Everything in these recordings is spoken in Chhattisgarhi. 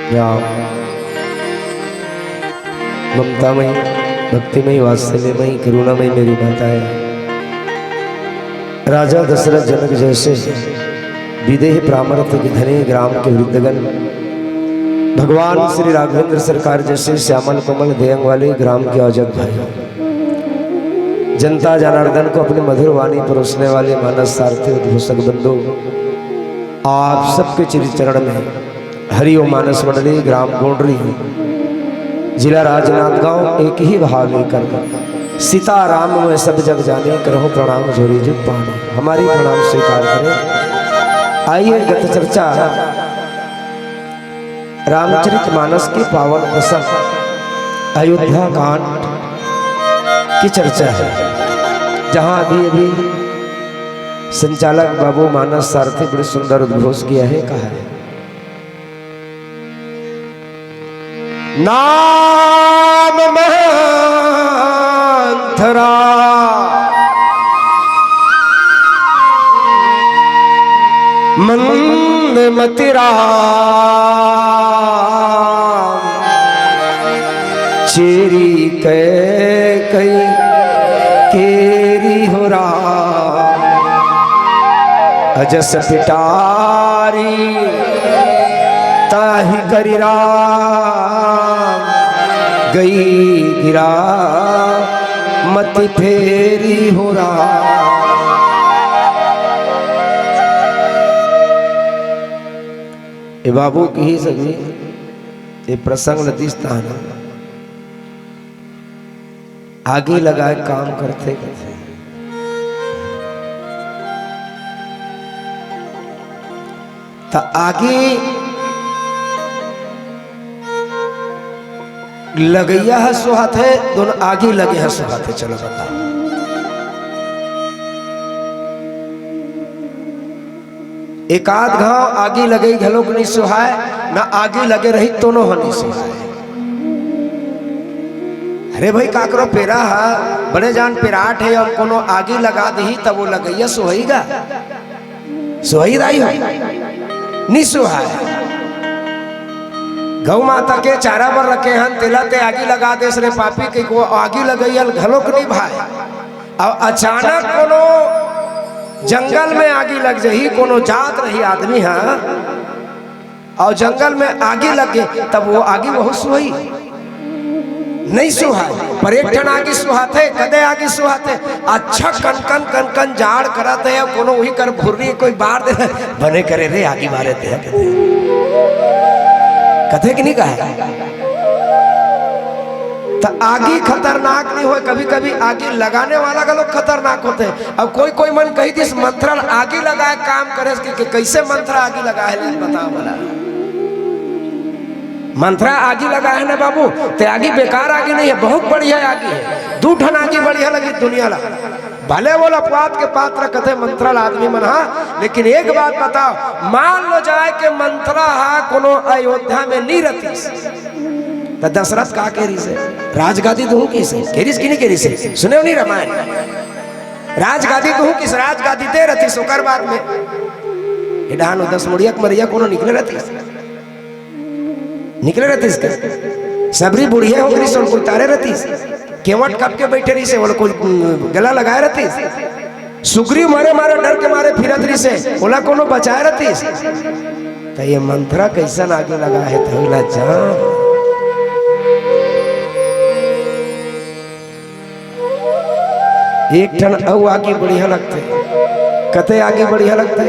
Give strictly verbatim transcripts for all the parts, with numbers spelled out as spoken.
या ममतामयी, भक्तिमयी, वात्सल्यमयी, करुणामयी मेरी माता है। राजा दशरथ जनक जैसे विदेह प्रामर्थ के धनी ग्राम के वृद्धगण, भगवान श्री राघवेंद्र सरकार जैसे श्यामल कोमल देयंग वाले ग्राम के औजत भाई, जनता जनार्दन को अपनी मधुर वाणी परोसने वाले मानस सारथी उद्घोषक बंधु, आप सबके श्री चरण में हरि ओम। मानस मंडली, ग्राम गोंडरी, जिला राजनांदगांव, एक ही भाव लेकर सीताराम में सब जग जाने, करहु प्रणाम जोरी जुग पानी। हमारी प्रणाम स्वीकार करें। आइए, गत चर्चा रामचरित मानस के पावन प्रसंग अयोध्या कांड की चर्चा है, जहां अभी अभी संचालक बाबू मानस सारथी बड़े सुंदर उद्घोष किया है, कहा है, नाम मंथरा मंद मति राम, चेरी कैकई केरी हो राम। अजस पिटारी ताहि करि राम, गई गिरा मति फेरी हो राम। ए बाबू कही सभी, ए प्रसंग ल दिस ताहन आगी लगाए काम करथे, कथे। त आगी लगइया ह सुहाथे, दोनों आगी लगे ह सुहाथे। चलो बताओ, एकाध घाव आगी लगई घलोक नइ सुहाय, न आगी लगे रही तोनो ह नइ सुहाय। अरे भाई, काकरो पेरा ह बड़े जान पेराट हे, अउ कोनो आगी लगा दिही, तब वो लगइया सुहई गा? सुहई दाई हो? नइ सुहाय। गौ माता के चारा बर रखे हन, तेला ते आगी लगा देस रे पापी, कहिके वो आगी लगइया ल घलोक नइ भाय। अउ अचानक कोनो जंगल में आगी लग जही, कोनो जात रही आदमी ह, अउ जंगल में आगी लग गे, तब वो आगी वहू सुहई? नइ सुहाय। पर एक ठन आगी सुहाथे, कदे आगी सुहाथे? अच्छा कनकन कनकन जाड़ करत हे, कोनो उही कर भुर्री कोई बार दे, बने करे रे, आगी बारे ते, कथे। कथे कि नइ कहे? त आगी खतरनाक नइ होय, कभी-कभी आगी लगाने वाला घलो खतरनाक होथे। अब कोई-कोई मन कही दिस, मंथरा ल आगी लगाए काम करे कि, कि कइसे मंथरा आगी लगाए ले, बताओ भला। मंथरा आगी लगाए हे ना बाबू, ते आगी बेकार आगी नइ हे, बहुत बढ़िया आगी हे। दू ठन आगी बढ़िया लगी दुनिया ला। भले वो लपवात के पात्र कथे मंथरा ल आदमी मन हा, लेकिन एक बात बताओ, मान लो जाए के मंथरा हा कोनो अयोध्या में नइ रतिस, त दशरथ का केरिस हे? राजगादी दूहूं किहिस हे? केरिस कि नइ केरिस हे? सुने हो नइ रामायण? राजगादी दूहूं किहिस, राजगादी दे रतिस, ओकर बाद में ए डहान दस मुड़िया के मरइया कोनो निकले रतिस? निकले रतिस का? सबरी बुढ़िया हो गिस, ओला कोई तारे रतिस? केवट कब के बइठे रहिस हे, ओला कोई, उम, गला लगाए रतिस? सुग्रीव मारे मारे, डर के मारे फिरत रहिस हे, ओला कोनो बचाए रतिस? त ये मंथरा कइसन आगी लगाए हे, त ओला जान। एक ठन अउ आगी बढ़िया लगथे। कते आगी बढ़िया लगथे?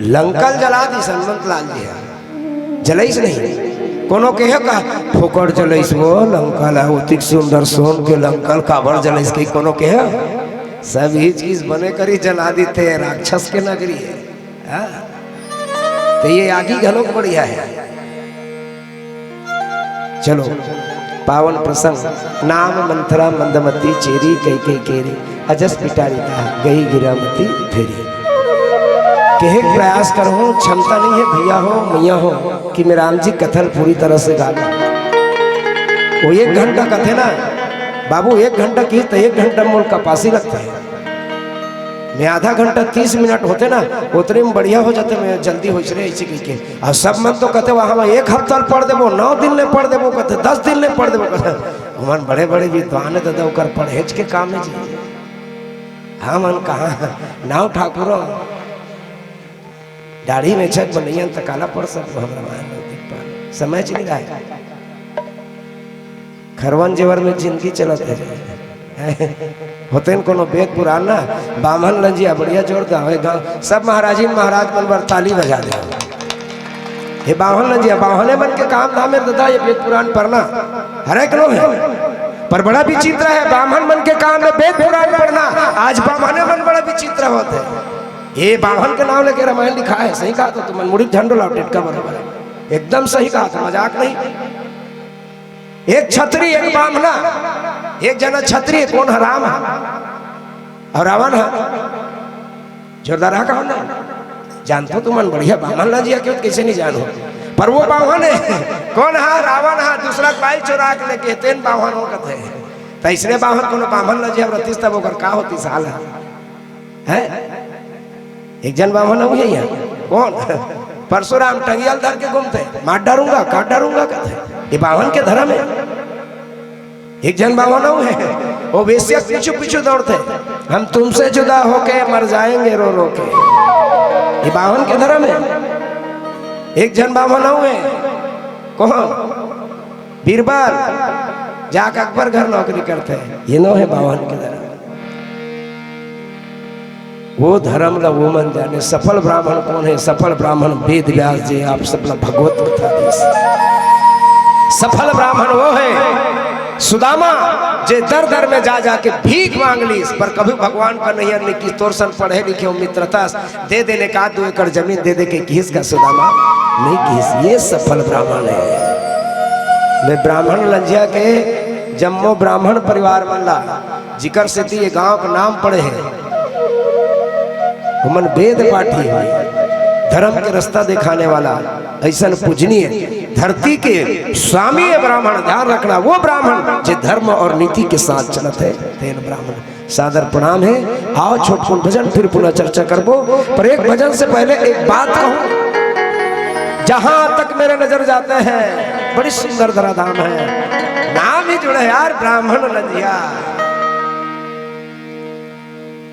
लंका ल जला दिस हनुमंत लाल जी ह। जलइस नहीं। कोनो केहे का, फोकट जलइस वो लंका ला, ओतिक सुंदर सोन के लंका ल काबर जलइस कहि कोनो केहे? सब ही चीज बने करी जला दिथे, राक्षस के नगरी हे। हाँ? त ये आगी घलोक बढ़िया हे। चलो, पावन प्रसंग, नाम मंथरा मंदमती चेरी कैकई केरी, अजस पिटारी ताहि गई गिरा मति फेरी। केहे के प्रयास करहूं, क्षमता नइ हे भइया हो, मइया हो, कि मैं राम जी कथा ल पूरी तरह से गा लूं। वो एक घंटा कथे ना, बाबू, एक घंटा किहिस त एक घंटा मोला कपासी लगथे। मैं आधा घंटा तीस मिनट होते ना, उतने में बढ़िया हो जाते, मैं जल्दी होइस रे, ऐसे कहिके। अउ सब मन तो कहते, "वहाँ हम एक हफ्ता ले पढ़ देबो, नौ दिन ले पढ़ देबो," कहते, "दस दिन ले पढ़ देबो," कहते। हमन बड़े-बड़े विद्वान हे दादा, ओकर पढ़ेच के काम हे जी। हमन कहाँ नाव ठाकुर हो? दाढ़ी में छक बनैया त काला पढ़ सकबो, हमरा मान लो, देख पा। समय च नहीं रहे। खरवन जेवर में जिंदगी चलत हे। होते न कोनो वेद पुराण ना, बाम्हन लंजिया बढ़िया जोर दा, हे गाँव सब महाराजिन महाराज मन बर ताली बजा दे। हे बाम्हन लंजिया, बाम्हने मन के काम धाम हे दादा, ये वेद पुराण पढ़ना, हरे कनो हे। पर बड़ा विचित्र हे, बाम्हन मन के काम हे वेद पुराण पढ़ना, आज बाम्हने मन बड़ा विचित्र होत हे। ये बाम्हन के नाम लेके रामायण लिखा हे, सही कहा तो तुमन मुड़ी झंडो लाओ टिटका बरोबर, एकदम सही कहा था, मजाक नहीं। एक छत्री, एक बाम्हना, एक जना छत्री, कोन ह? राम ह अउ रावण ह। जोरदार ह, कहो ना? जानथो तुमन बढ़िया, बाम्हन लंजिया के हो त कइसे नहीं जानहू? पर वो बाम्हन हे, कोन ह? रावण ह। दूसरा के बाई चोरा के लेके, तेन बाम्हन हो कथे। त अइसने बाम्हन कोनो बाम्हन लंजिया रतिस तब ओकर का होतिस हाल ह? हैं? एक झन बाम्हन अउ हे इहाँ। कोन? परसुराम टंगिया ल धर के घूमथे, "मार डारूंगा, काट डारूंगा," कथे। ये बाम्हन के धरम हे। एक झन बाम्हन अउ हे, वो वेश्या के पीछू पीछू दौड़थे, "हम तुमसे जुदा होके मर जाएंगे रो रो के।" ये बाम्हन के धरम हे। एक झन बाम्हन अउ हे, कोन? बीरबल, जाके अकबर घर नौकरी करथे, ये नो हे बाम्हन के धरम। वो धरम ला वो मन जाने। सफल ब्राह्मण कोन हे? सफल ब्राह्मण वेद व्यास जी, आप सब ला भगवत कथा दिस। सफल ब्राह्मण वो हे सुदामा, जे दर दर में जा जा के भीख मांग लिस, पर कभी भगवान का नहीं अन्य की तोर सन पढ़े लिखे हो मित्रता दे देने का, दो एकड़ जमीन दे दे के किहिस का सुदामा? नहीं किहिस। ये सफल ब्राह्मण हे। मैं ब्राह्मन लंजिया के जम्मो ब्राह्मन परिवार मन ला, जिकर सेती ये गांव के नाम पड़े हे, ओमन वेद पाठी हे, धरम के रस्ता देखाने वाला, अइसन पूजनीय धरती के स्वामी हे ब्राह्मन। ध्यान रखना, वो ब्राह्मन जे धर्म अउ नीति के साथ चलत हे, तेन ब्राह्मन। सादर प्रणाम हे। आओ छोटकुन भजन, फिर पुनः चर्चा करबो, पर एक भजन से पहले एक बात कहूं, जहां तक मेरे नजर जाते हैं, बड़ी सुंदर धराधाम हे, नाम ही जुड़े हे यार, ब्राह्मन लंजिया।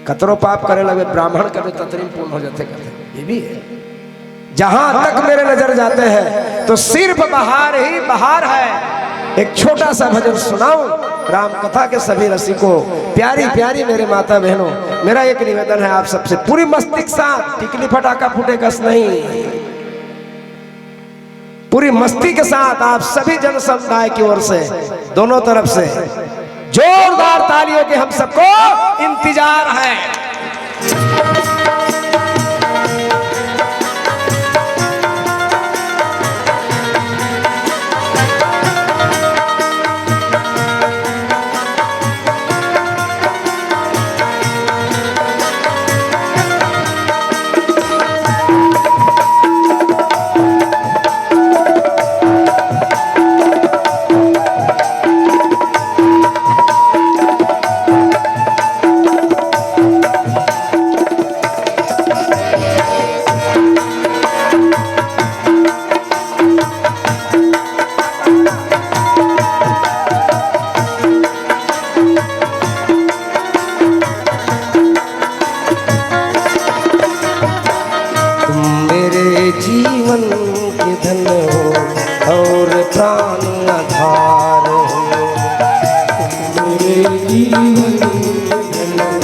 कतरो पाप करे लगे, ब्राह्मन करे ततरी पूर्ण हो जाथे, कहथे, ये भी हे। जहां तक मेरे नजर जाते हैं तो सिर्फ बहार ही बहार है। एक छोटा सा भजन सुनाऊं राम कथा के सभी रसिकों, प्यारी प्यारी मेरे माता बहनों, मेरा एक निवेदन है आप सबसे, पूरी मस्ती के साथ, टिकली फटाका फूटे कस नहीं, पूरी मस्ती के साथ आप सभी जन समुदाय की ओर से, दोनों तरफ से जोरदार तालियों के हम सबको इंतजार है। तुम मेरे जीवन के धन हो और प्राण आधार हो। तुम मेरे जीवन के धन हो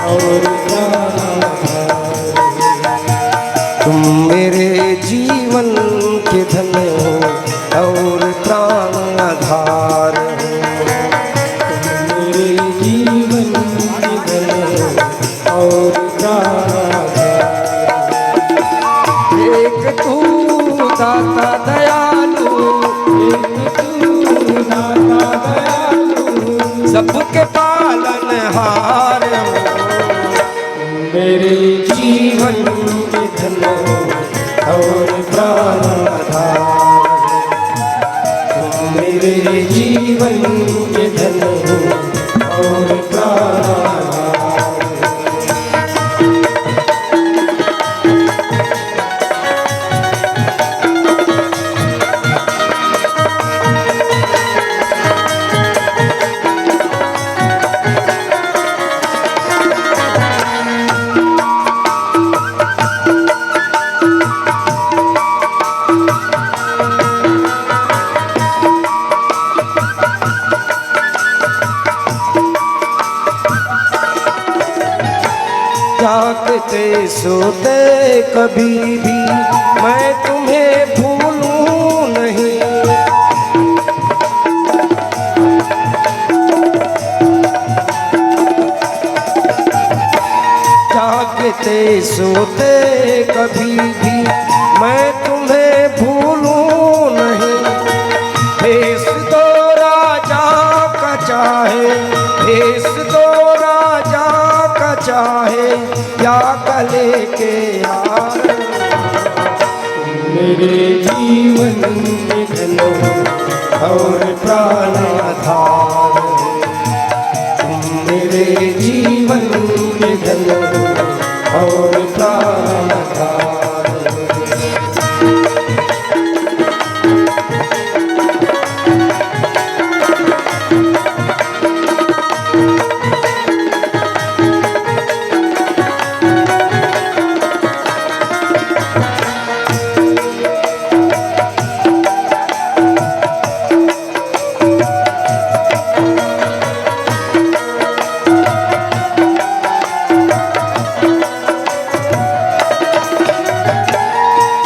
और प्राण आधार हो। तुम मेरे जीवन के धन हो और प्राण आधार हो। तुम मेरे जीवन के धन हो और प्राण आधार हो। एक तू दाता दयालु, एक तू दाता दयालु, सबके पालनहार हो। मेरे जीवन के धन हो और प्राण आधार हो। मेरे जीवन के धन हो और प्राण आधार हो। जागते सोते कभी भी मैं तुम्हें भूलूं नहीं। जागते सोते कभी भी मैं तुम्हें भूलूं नहीं। भेज दो राजा का चाहे, भेज दो राजा का चाहे, या गले के हार। मेरे जीवन के धन हो और प्राण आधार हो। तुम मेरे जीवन के धन हो और प्राण आधार हो।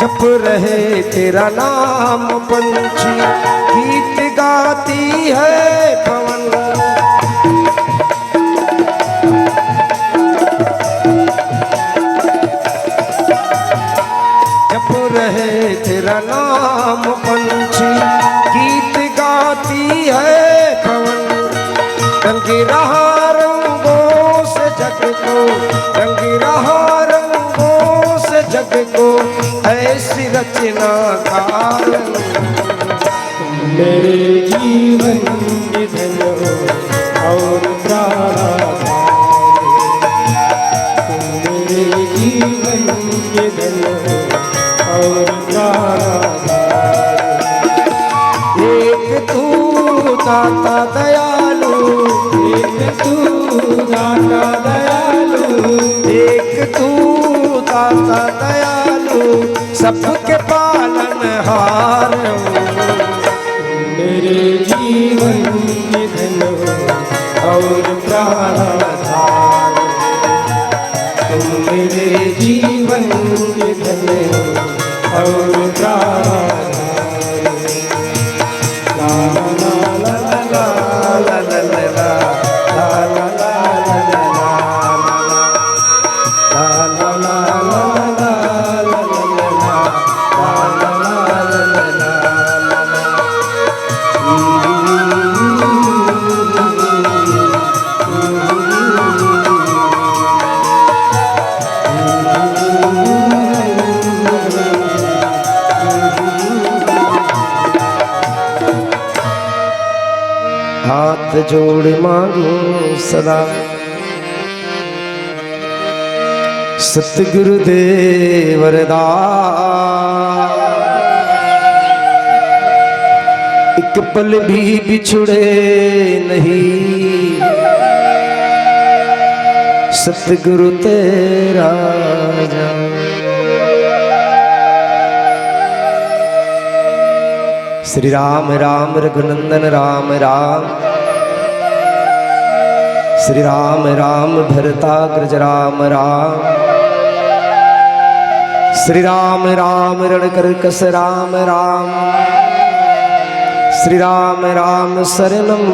जप रहे तेरा नाम पंछी, गीत गाती है पवन। जप रहे तेरा नाम पंछी, गीत गाती है पवन। रंग रहा रंगों से जग को, रंग रहा रंगों से जग को, ऐसी रचनाकार। मेरे जीवन के धन हो और प्राण आधार। तुम मेरे जीवन के धन हो और प्राण आधार। एक तू दाता दयालु, एक तू दाता दयालु, एक तू दाता दयालु, सबके पालनहार। मेरे जीवन के धन हो और प्राण आधार। तुम मेरे जीवन के धन हो और प्राण आधार। हाथ जोड़ मांगू सदा सतगुरु देव वरदान, एक पल भी बिछुड़े नहीं सतगुरु तेरा जान। श्री राम राम रघुनंदन राम राम। श्री राम राम भरताग्रज राम राम। श्री राम राम रणकर्कश राम राम। श्री राम राम शरणम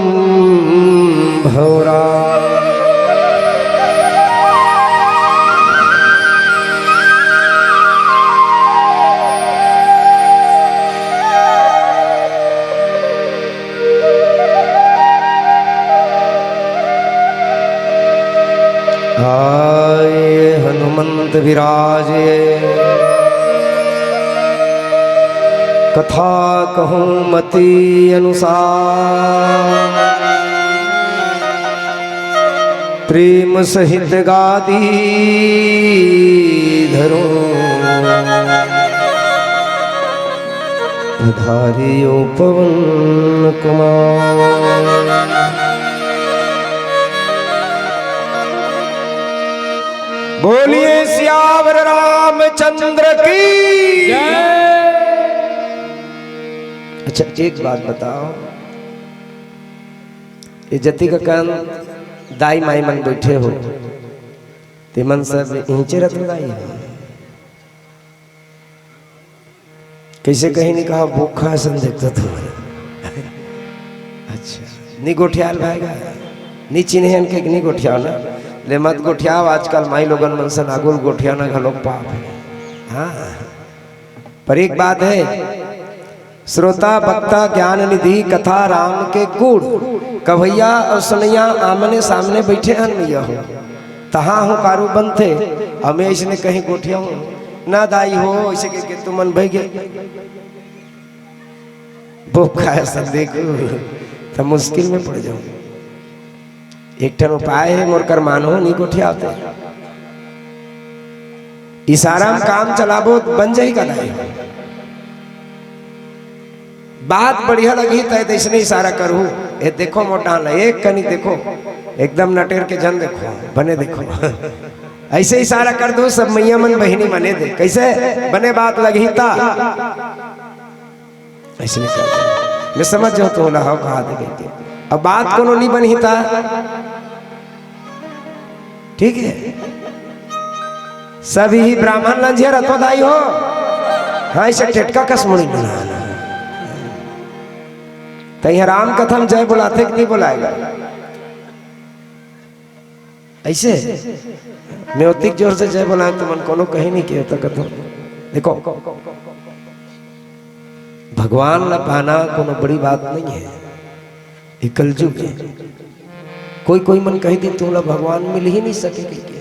भव राम। आए हनुमंत विराजे, कथा कहूँ मति अनुसार। प्रेम सहित गादी धरो, पधारियो पवन कुमार। बोलिए सियावर रामचंद्र की। अच्छा, एक बात बताओ, ये जतिक अकन दाई माई मन बैठे हो, ते मन सब इहिंचे रथो दाई हो। कइसे कहीं नहीं कहा, भूखा असन देखता तुमन। अच्छा, नहीं गोठियाल भाई गा, नहीं चिन्हे हन के नहीं गोठियाव ना, ले मत गोठियाव। आजकल माई लोगन मन सन आगुल गोठियाना घलोक पाप हे। हाँ, पर एक बात हे, श्रोता वक्ता ज्ञान निधि कथा राम के गुण, कवइया अउ सुनइया आमने सामने बइठे हन मइया हो। तहाँ हुँकारो बनथे, अउ मैं अइसने कहीं गोठियाहूँ ना दाई हो, अइसे कहिके तुमन बहिगे। भूखा असन देखहू, त मुश्किल में पड़ जाहूँ। एक ठन उपाय हे, मोर कर मानहू, नहीं गोठियाव ते। इशारा में काम चलाबो त बन जाही का दाई? बात बढ़िया लगही त अइसने इशारा करहू, ए देखो मोटा ल, एक कनी देखो, एकदम नटेर के झन देखो, बने देखो। अइसे इशारा कर दो, सब मइया मन बहिनी मने दे। कइसे? बने बात लगही त। अइसने कर दे। मैं समझ जाहूँ तोला हव कहा दे कहिके। अब बात कोनो नहीं बनही त, ठीक हे, सब इही ब्राह्मण लंझे रथो दाई हो। हाँ, अइसे टेटका कस मुड़ी बना। त इहाँ राम कथा में जय बोलाथे कि नहीं बोलाय गा? अइसे मैं ओतिक जोर से जय बोलाय, तुमन कोनो कहीं नहीं किया त कथो। देखो, भगवान ला पाना कोनो बड़ी बात नहीं हे। ये कलजुग हे। कोई कोई मन कही दिन तुमला भगवान मिल ही नहीं सके कहिके।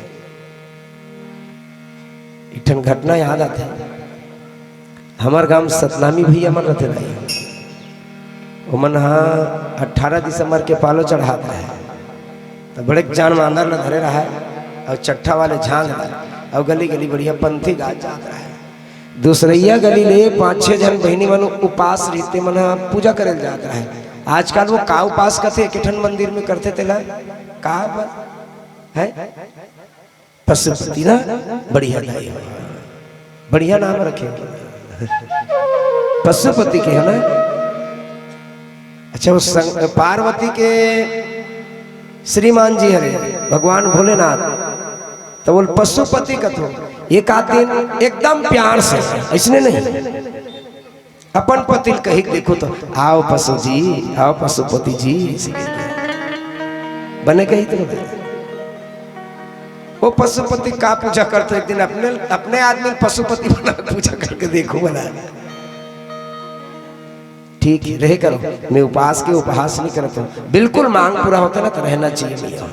एक ठन घटना याद आथे। हमर गांव सतनामी भइया मन रथे दाई, ओमन ह अट्ठारह दिसंबर के पालो चढ़ात रहे, त बड़े जान मांदर ल धरे रहे अउ चट्ठा वाले झांग ल अउ गली गली बढ़िया पंथी गात जात रहे। दूसरइया गली ले पांच छह झन बहिनी मन उपास रहिथे, मन ह पूजा करे ल जात रहे। आजकल वो का उपास कथे, एक ठन मंदिर में करथे तेला का बर? है पशुपति ना, बढ़िया दाई हो, बढ़िया नाम रखे, पशुपति के हे ना। अच्छा, वो संग-, पार्वती के श्रीमान जी हरे भगवान भोलेनाथ, त बोल पशुपति कथो। एक आध दिन एकदम प्यार से, अइसने नहीं, अपन पति ल कहिके देखो त, "आओ पशु जी, आओ पशुपति जी," अइसे कहिके। बने कही तो बने। वो पशुपति का पूजा करथे, एक दिन अपने, अपने आदमी ल पशुपति बना के पूजा करके देखो भला। ठीक हे, रहे करो, मैं उपास के उपहास नहीं करत हूँ, बिल्कुल मांग पूरा होथे ना त रहना चाहिए भइया।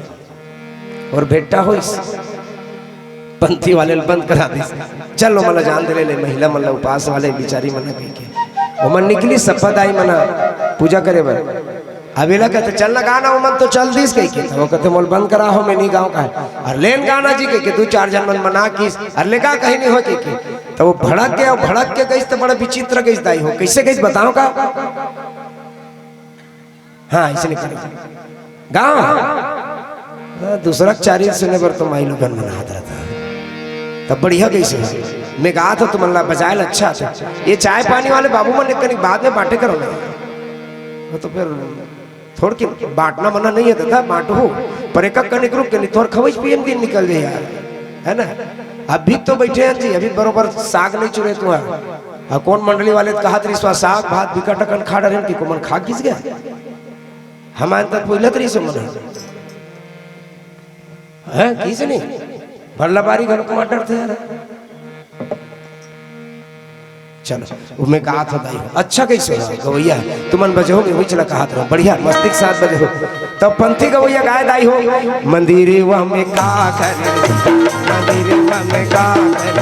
अउ बेटा होइस, पंथी वाले ल बंद करा दिस। चल, ओमन ला जान दे ले, ले, महिला मन ला, उपास वाले बिचारी मन ला कहिके। ओमन निकलिस, सप्पा दाई मन ह पूजा करे बर। अब एला कथे, "चल ना गा ना, ओमन तो चल दिस," कहिके। त वो कथे, "मोला बंद करा हो, मैं नहीं गाँव का है।" अउ लेन गा ना जी कहिके, दू चार झन मन मना किस, अउ ले गा कहीं नहीं हो कहिके। त वो भड़क गे, अउ भड़क के गइस त बड़ा विचित्र गइस दाई हो। कइसे गइस बताओ का? हाँ, अइसने करे। गाँव? हाँ, दूसरा के चारिन सुने बर तो माई लोगन मन हाथ रहता। तब बढ़िया कइसे? मैं गात हूँ, तुमन ला बजाए ला अच्छा था। ये चाय पानी वाले बाबू मन एक कनी बाद में बांटे करो ना। वो तो फिर थोड़ के बांटना मना नहीं हे दादा, बांटहू। पर एक कनिक रुक के नहीं, तोर खवई पिए में दिन निकल जाए यार। है ना? अभी तो बइठे हन जी, अभी बरोबर साग नहीं चुरे तुँहर। अउ कोन मंडली वाले त कहत रहिस, "साग भात बिकट अकन खा डरेन," कहिके ओमन खा गिस गा। हमन त पहिला त रहिस ओमन। हैं, किस नहीं? भरला बारी घलो टमाटर थे यार। चलो, वो मैं कहा था दाई, अच्छा कइसे हो गवैया, तुमन बजहू में वही चला कहा था, बढ़िया मस्ती के साथ बजहू। तब पंथी गवैया गाय दाई हो, मंदिर वह में का कर, मंदिर वह में का कर,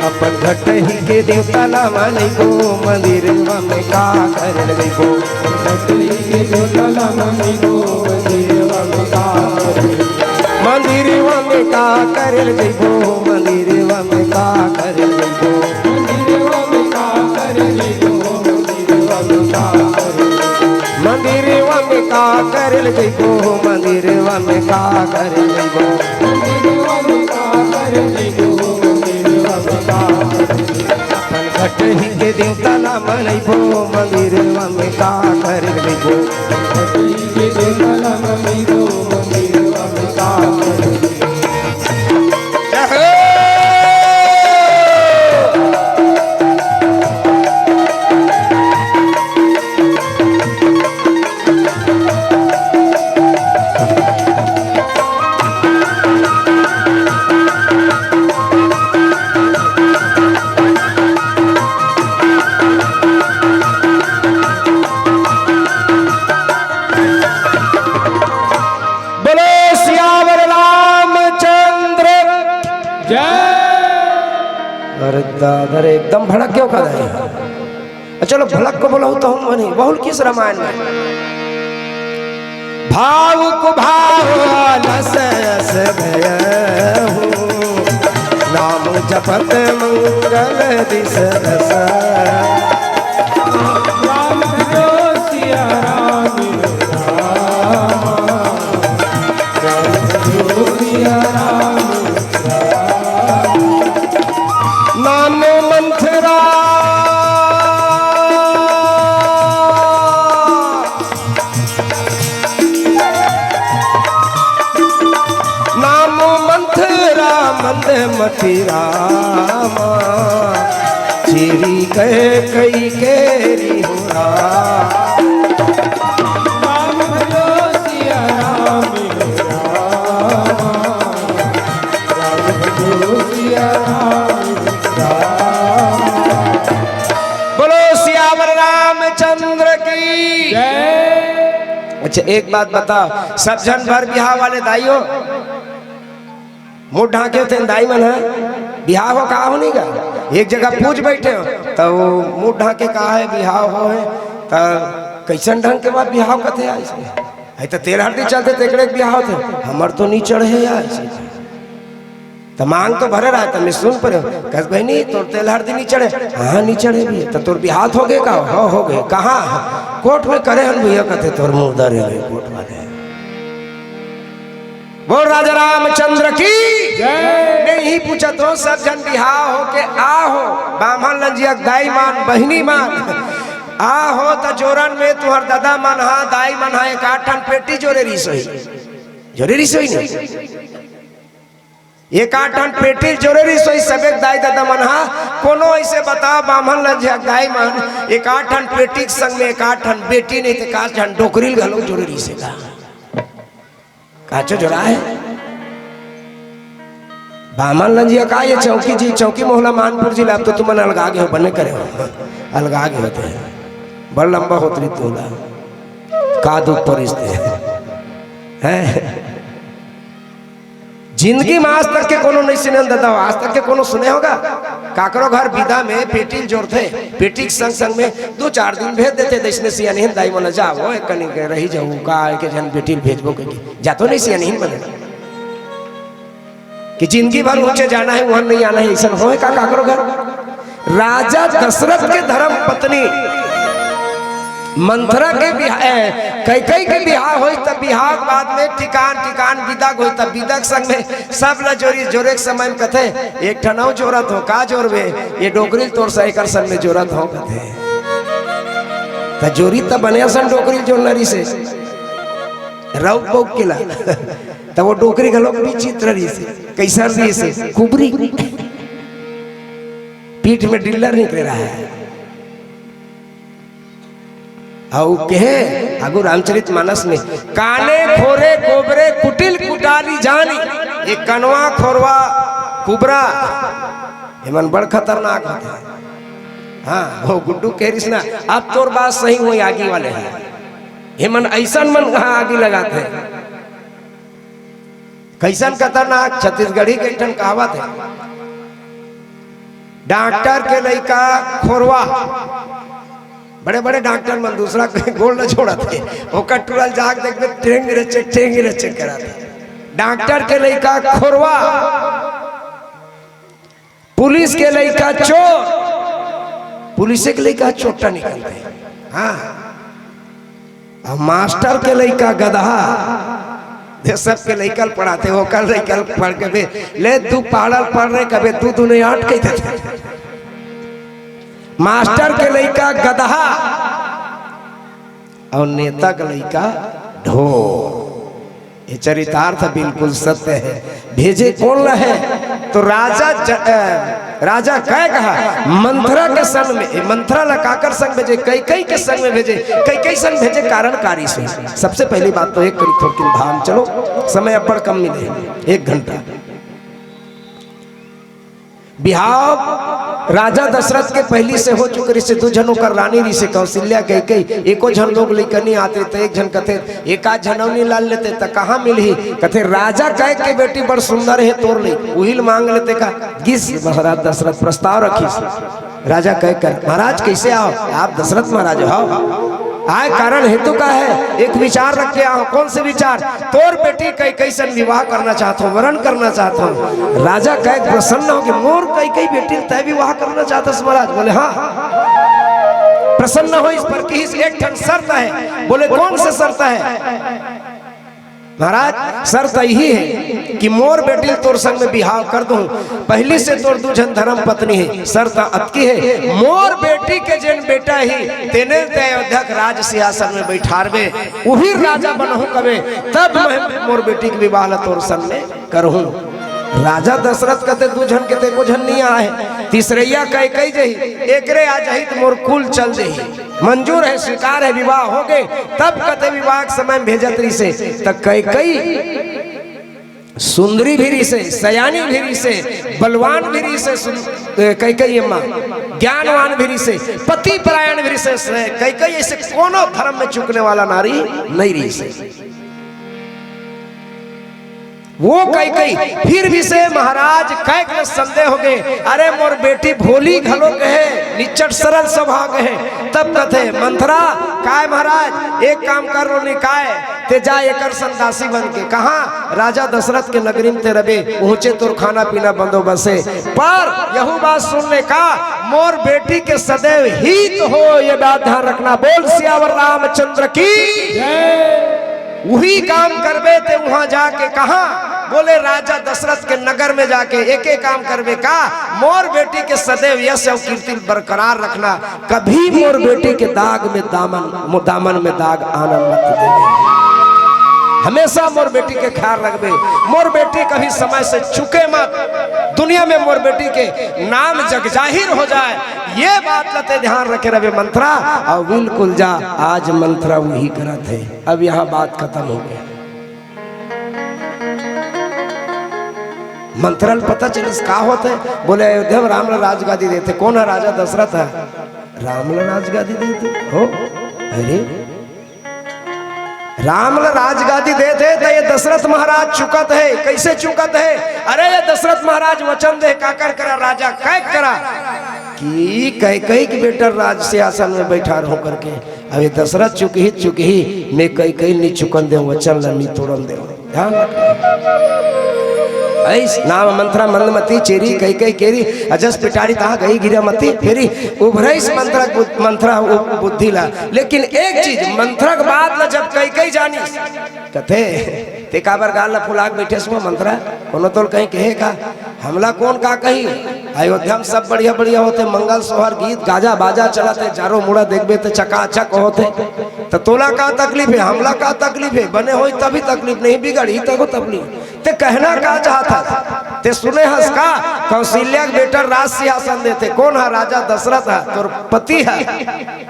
अपन घटही के देवता ला मानई को, मंदिर वह में का कर गई को। मंदिरवा में का करल जइबो, मंदिरवा में का करल जइबो। मंदिरवा में का करल जइबो, मंदिरवा में का करल जइबो। अपन घटही के देवता ला मनइबो, मंदिरवा का कर लेबो। बोलो सियावर रामचंद्र। जय। अरे दादा रे, एकदम भड़क क्यों कर रहे हैं? चलो, भड़क को बोलो तो हम बनी, बहुल किस रामायण में? भावुक भाव आलस अस भयहु, नाम जपत मंगल दिस दस। राम भजो सिया राम राम, राम भजो सिया राम राम। नाम मंथरा नाम मंथरा मंद मति रामा, चिरी कह कई केरी हो राम। राम भजो सिया राम राम, राम भजो सिया राम राम। बोलो सियावर रामचंद्र की जय। अच्छा, एक बात बता, सब झन बर बिहाव वाले दाई हो, मुंह ढांके होथे दाई मन ह, बिहाव हो का हो नहीं गा? एक जगह पूछ बैठे हो, त वो मुंह ढांके का हे, बिहाव हो हे, त कइसन ढंग के बात बिहाव कथे यार इसमें? अई त तेल हरदी चलथे, तेकरे के बिहाव होथे, हमर तो नहीं चढ़े यार इसे। त मांग तो भरे रहा, त मैं सुन परे, कस बहिनी, तोर तेल हरदी नहीं चढ़े? हाँ, नहीं चढ़े भी। त तोर बिहाव हो गे का? हाँ, हो गे। कहाँ? कोर्ट में करे हन भैया, कथे तोर मुंह दरे हुए कोर्ट वाले। बोल राजा रामचंद्र की जय। मैं यही पूछत हो, सब झन बिहाव होके आ हो, बाम्हन लंजिया दाई मान, बहिनी मान, आ हो त जोरन में तुहर ददा मन हा, दाई मन हा, एक आठ ठन पेटी जोरे रिसोई, जोरे रिसोई नहीं, एक आठ ठन पेटी जोरे रिसोई, सबे दाई ददा मन हा। कोनो ऐसे बताओ बाम्हन लंजिया दाई मन, एक आठ ठन पेटी के संग में एक आठ ठन बेटी नहीं त एक आठ ठन डोकरी ल घलो जोरे रिसे का? काचो जोरा हे। बामन लंजिया का ये चौकी जी, चौकी मोहला मानपुर जी, अब तो तुमन अलगा गे हो, बने करे हो, अलगा गे होते हैं, बड़ लंबा होत रही तोला, का दुख परिस्थिति है। जिंदगी में आज तक के कोनो नहीं सुने दादा, आज तक के कोनो सुने होगा? काकरो घर बिदा में पेटी ल जोरथे, पेटी के संग संग में दो चार दिन भेज देथे, दइसने सियानिहिन दाई मन जाओ, एक कनी के रही जाऊ, का एक झन बेटी ल भेजबो कहिके, जातो नहीं सियानिहिन मन कि जिंदगी भर ऊंचे जाना है, वहां नहीं आना है, ऐसा होय का काकरो घर? राजा दशरथ के धर्म पत्नी मंथरा के बिहा-, ए, कैकई के बिहाव होई, तब बिहाव के बाद में टिकान, टिकान बिदा होई, तब बिदा के संग में सब ला जोरी, जोरे के समय में कथे, "एक ठन अउ जोरत हो, का जोरबे? ये डोकरी ल तोर सा एकर संग में जोरत हो," कथे। त जोरी त बने असन डोकरी ल जोरना रिसे। रउक पउक के ला। त वो डोकरी घलो विचित्र रिसे। कैसा रिसे? कुबरी। पीठ में डिल्लर निकले रहा है। अउ कहे आगू रामचरित मानस में, "काने खोरे कोबरे कुटिल कुटाली जानी, ये कनवा खोरवा कुबरा, ये मन बड़ खतरनाक होथे।" हाँ, वो गुड्डू कह रही ना, "अब तोर बात सही होई, आगी वाले हैं, ये मन ऐसन मन कहाँ आगी लगाथे।" कैसन खतरनाक, छत्तीसगढ़ी के एक ठन कहावत है, डॉक्टर के लइका खोरवा, बड़े बड़े डॉक्टर मन दूसरा के गोड़ ल छोड़त हे, ओकर टूरा ल जाके देखबे, टेंग रचे, टेंग रचे करत हे। डॉक्टर के लइका खोरवा, पुलिस के लइका चोर, पुलिस के लइका चोट्टा निकलथे। हाँ, अब मास्टर के लइका गदहा, दे सबके लइका ल पढ़ाथे, ओकर लइका ल पढ़ के बे, "ले दू पहाड़ा ल पढ़ रे," कबे, "दू दूने आठ" कहि देथे। मास्टर के लइका गदहा, अउ नेता के लइका ढोर। ये चरितार्थ बिल्कुल सत्य हे। भेजे कोन ला हे? तो राजा ज-, अ, राजा कह कहा मंथरा के संग में, मंथरा ला काकर संग भेजे? कैकई के संग में भेजे। कैकई संग भेजे, कारण का रिहिस। सबसे पहली बात तो एक करी थोरकिन भाव चलो, समय अब्बड़ कम मिले, एक घंटा। बिहाव राजा दशरथ के पहिली से हो चुके रिहिसे, दू झन ओकर रानी रिहिसे, कौशल्या, कैकई, एको झन लोग लइका नइ आते, त एक झन कथे, "एकाध झन अउ निलाल लेते, त कहाँ मिलही?" कथे, "राजा कैकई के बेटी बड़ सुंदर हे तोर लइका, उही ल मांग लेते का।" गिस महाराज दशरथ प्रस्ताव रखिस। राजा कैकई कर, "महाराज, कैसे आव? आप दशरथ महाराज हव। आय कारण हेतु का हे? एक विचार रख के आव।" "कौन से विचार?" "तोर बेटी कैकई सन विवाह करना चाहत हंव, वरण करना चाहत हंव।" राजा कैकई प्रसन्न होगे, "मोर कैकई बेटी तैं विवाह करना चाहत हस महाराज?" बोले, "हाँ।" प्रसन्न होइस, पर किहिस, "एक ठन शर्त हे।" बोले, "कौन से शर्त हे?" "महाराज, शर्त इही हे कि मोर बेटी ल तोर संग में बिहाव कर दूं, पहिली से तोर दू झन धर्म पत्नी हे, शर्त अतकी हे, मोर बेटी के जेन बेटा ही, तेने ल तैं अयोध्या के राज सिंहासन में बइठारबे, उही राजा बनहूं कबे, तब मैं मोर बेटी के विवाह ल तोर संग में करहूं।" राजा दशरथ कथे, "दू झन के त एको झन नइ आय, तीसरइया कैकई जही, एकरे आ जही त मोर कुल चल जही।" मंजूर हे, स्वीकार हे, विवाह होगे, तब कथे विवाह के समय में भेजत रिहिसे, त कैकई सुंदरी भी रिहिसे, सयानी भी रिहिसे, बलवान भी रिहिसे, सुन-, ए, कैकई अम्मा, ज्ञानवान भी रिहिसे, पति परायण भी रिहिसे, से-, कैकई अइसे कोनो धर्म में चूकने वाला नारी नइ रिहिसे। वो कैकई फिर भी से महाराज कैकई ल संदेह होगे, "अरे मोर बेटी भोली घलो कहे, निच्चट सरल स्वभाव कहे।" तब कथे, "मंथरा, काय महाराज, एक काम कर रो नी काय, तैं जा एकर संग दासी बन के।" "कहाँ?" "राजा दशरथ के नगरी में तैं रबे, उहचे तोर खाना पीना बंदोबस्त हे। पर यहू बात सुन ले का, मोर बेटी के सदैव हित हो, ये बात ध्यान रखना।" बोल सियावर रामचंद्र की। उही काम करबे तैं उहाँ जाके। कहाँ? बोले, "राजा दशरथ के नगर में जाके।" एके काम करबे का, मोर बेटी के सदैव यश अउ कीर्ति बरकरार रखना, कभी मोर बेटी के दाग में दामन, मो-, दामन में दाग आनन मत देबे। हमेशा मोर बेटी के ख्याल रखबे, मोर बेटी कभी समय से चूके मत, दुनिया में मोर बेटी के नाम जग जाहिर हो जाए, ये बात ल तैं ध्यान रखे रबे मंथरा। अउ बिल्कुल जा, आज मंथरा उही करत हे। अब यहाँ बात खतम होगे। मंथरा ल पता चलिस का होथे। बोले, "अयोध्या में राम ल राजगादी देथे।" "कोन ह?" "राजा दशरथ ह।" "राम ल राजगादी देथे हो?" "अरे, राम ल राजगादी देथे त ये दशरथ महाराज चूकत हे।" "कइसे चूकत हे?" "अरे, ये दशरथ महाराज वचन दे हे काकर करा, राजा कैकई करा, कि कैकई के बेटा राज सिंहासन में बइठारहूं करके। अब ये दशरथ चूकही, चूकही, मैं कैकई ल नइ चूकन देंव, वचन ल नइ तोड़न देंव।" ध्यान रखना। अइस नाम मंथरा मंदमती चेरी कैकई केरी, अजस पिटारी तहाँ गई गिरा मती फेरी, उभरइस मंथरा बुद-, मंथरा उ-, बुद्धि ला। लेकिन एक चीज, मंथरा के बात ला जब कैकई जानिस, कथे, "तैं काबर गाल ला फुला के बइठे हस मंथरा? कोनो तोला कहीं कहे का? हमला कोन का कही? अयोध्या में सब बढ़िया बढ़िया होथे, मंगल सोहर, गीत, गाजा, बाजा चलत हे, चारों मुड़ा देखबे त चकाचक होथे। त तोला का तकलीफ हे? हमला का तकलीफ हे? बने होही तभी तकलीफ, नहीं बिगड़ही तभो तकलीफ। तैं कहना का चाहत हस? तैं सुने हस का? कौशल्या के बेटा राज सिंहासन देथे।" "कोन ह?" "राजा दशरथ ह, तोर पति ह।"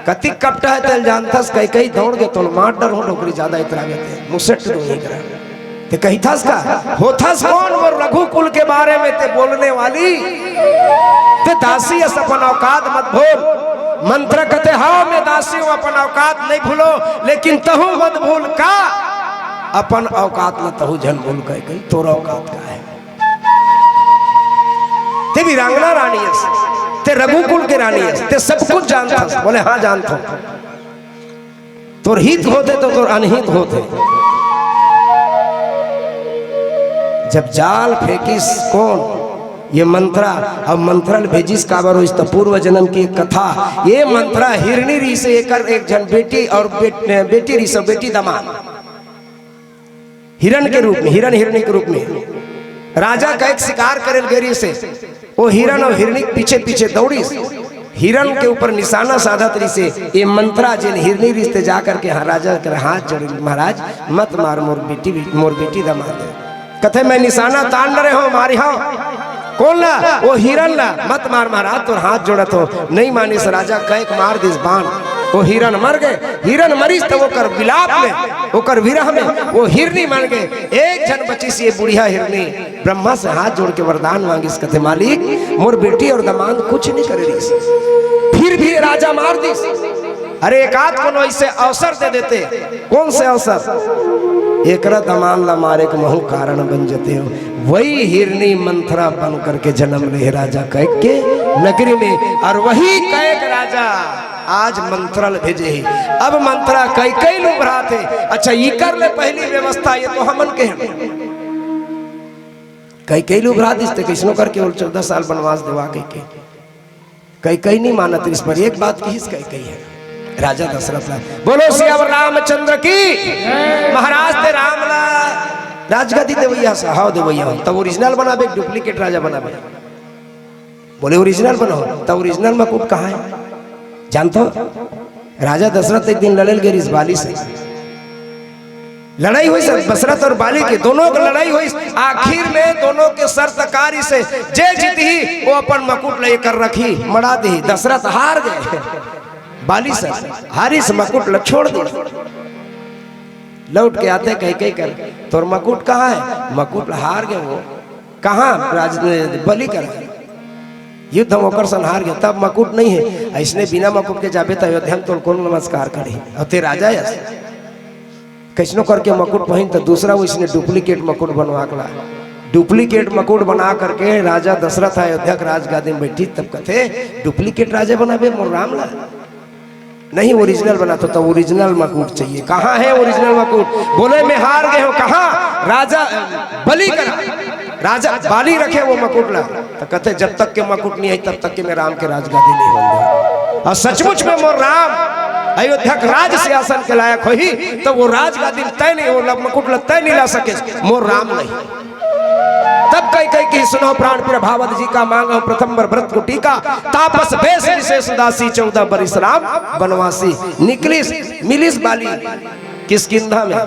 "कतिक कपटा हे तैं ल जानथस?" "कैकई दौड़ गे तोला मार डरहूं, डोकरी ज्यादा इतरा गे तैं, मुसेट दूंहूं करा।" "तैं कहिथस का? होथस कोन मोर रघुकुल के बारे में तैं बोलने वाली? तैं दासी अस, अपन औकात मत भूल।" मंथरा कथे, "हाँ, मैं दासी हूँ, अपन औकात नइ भूलों, लेकिन तहूँ मत भूल का, अपन औकात ल तहूँ झन भूल," कैकई, "तोर औकात का हे? तैं वीरांगना रानी अस, तैं रघुकुल के रानी अस, तैं सब कुछ जानथस।" बोले, "हाँ, जानथों।" तोर हित होथे त तोर अनहित होथे। जब जाल फेंकिस कोन? ये मंथरा। अब मंथरा ल भेजिस काबर होइस त पूर्व जन्म के एक कथा। ये मंथरा हिरनी रिहिसे, एकर एक झन बेटी अउ बेट-, बेटी रिहिसे, बेटी दमाद। हिरण के रूप में, हिरण हिरनी के रूप में राजा कैकई शिकार करे ल गे रिहिसे। ओ हिरण अउ हिरनी के पीछे पीछे दौड़िस। हिरण के ऊपर निशाना साधत रिहिसे, ये मंथरा जेन हिरनी रिहिसे जा करके, हाँ, राजा के हाथ जोड़, "महाराज, मत मार मोर बेटी, मोर बेटी दमांद।" कथे, "मैं निशाना तान रहे हो, मारी हो।" "कौन ला?" "वो हिरण ला।" "मत मार महाराज, तोर हाथ जोड़त हो।" नहीं मानिस राजा, कइके मार दिस बाण। वो हिरण मर गे। हिरण मरिस त ओकर विलाप में, ओकर विरह में वो हिरनी मन गे। एक झन बचिस ये बुढ़िया हिरनी। ब्रह्मा से हाथ जोड़ के वरदान मांगिस, कथे, "मालिक, मोर बेटी और दमांद कुछ नहीं करे रिहिस, फिर भी राजा मार दिस। अरे, एकाध कोनो ऐसे अवसर दे देते।" कौन से अवसर? "एकरा दमांद ला मारे के महू कारण बन जतेंव।" वही हिरनी मंथरा बन करके जन्म ले राजा कइके नगरी में, और वही कइके राजा आज मंथरा ल भेजे हे। अब मंथरा कइके लुभराथे। अच्छा, इकर ले पहली व्यवस्था ये तो हमन के हे। कइके लुभरा दिस ते कइसनो करके ओला चौदह साल बनवास देवा कइके। कइके नहीं मानत रिहिस, पर एक बात किहिस कइके हे राजा दशरथ ला। बोलो सियावर रामचंद्र की। महाराज ते राम ला राजगद्दी देवइया हस, हव देवइया हस, तब ओरिजिनल बनाबे, डुप्लीकेट राजा बनाबे? बोले, "ओरिजिनल बनाओ।" "तब ओरिजिनल मकुट कहाँ हे?" जानत हो? राजा दशरथ एक दिन लड़े ल गे रिहिस बाली से। लड़ाई होइस दशरथ और बाली के, दोनों के लड़ाई होइस। आखिर में दोनों के शर्त का रिहिसे, जे जीतही वो अपन मकुट ल एकर रखही, मड़ा देही। दशरथ हार गे, बाली से हारिस, मकुट ल छोड़ दे। लौट के आथे कइके कर, "तोर मकुट कहाँ हे?" "मकुट ल हार गे वो।" "कहाँ?" "राज, बलि करा, युद्ध में ओकर सन हार गे, तब मकुट नहीं हे। अइसने बिना मकुट के जाबे त अयोध्या में तोर कौन नमस्कार करही? अउ ते राजा अस, कइसनो करके मकुट पहिन।" त दूसरा वइसने डुप्लीकेट मकुट बनवा के ला। डुप्लीकेट मकुट बना करके राजा दशरथ अयोध्या के राजगादी में बइठिस, तब कथे, "डुप्लीकेट राजा बनाबे मोर राम ला?" "नहीं, ओरिजिनल बनाथों।" "तो ओरिजिनल मकुट चाहिए।" "कहाँ हे ओरिजिनल मकुट?" "बोले, मैं हार गे हों।" "कहाँ?" "राजा, बलि करा, राजा बाली रखे वो मकुट ला।" त कथे, "जब तक के मकुट नहीं आई, तब तक के मैं राम के राजगादी नहीं होन दूं।" अउ सचमुच में मोर राम अयोध्या के राज सिंहासन के लायक होही, त वो राजगादी तैं नहीं, वो मकुट ला तैं नहीं ला सके, मोर राम नहीं। तब कइके कही, "सुनो प्राण प्रिय भावत जी का, मांगहु प्रथम बर व्रत को टीका, तापस बेस विशेष उदासी, चौदह बरिस राम बनवासी।" निकलिस, मिलिस बाली किष्किंधा में,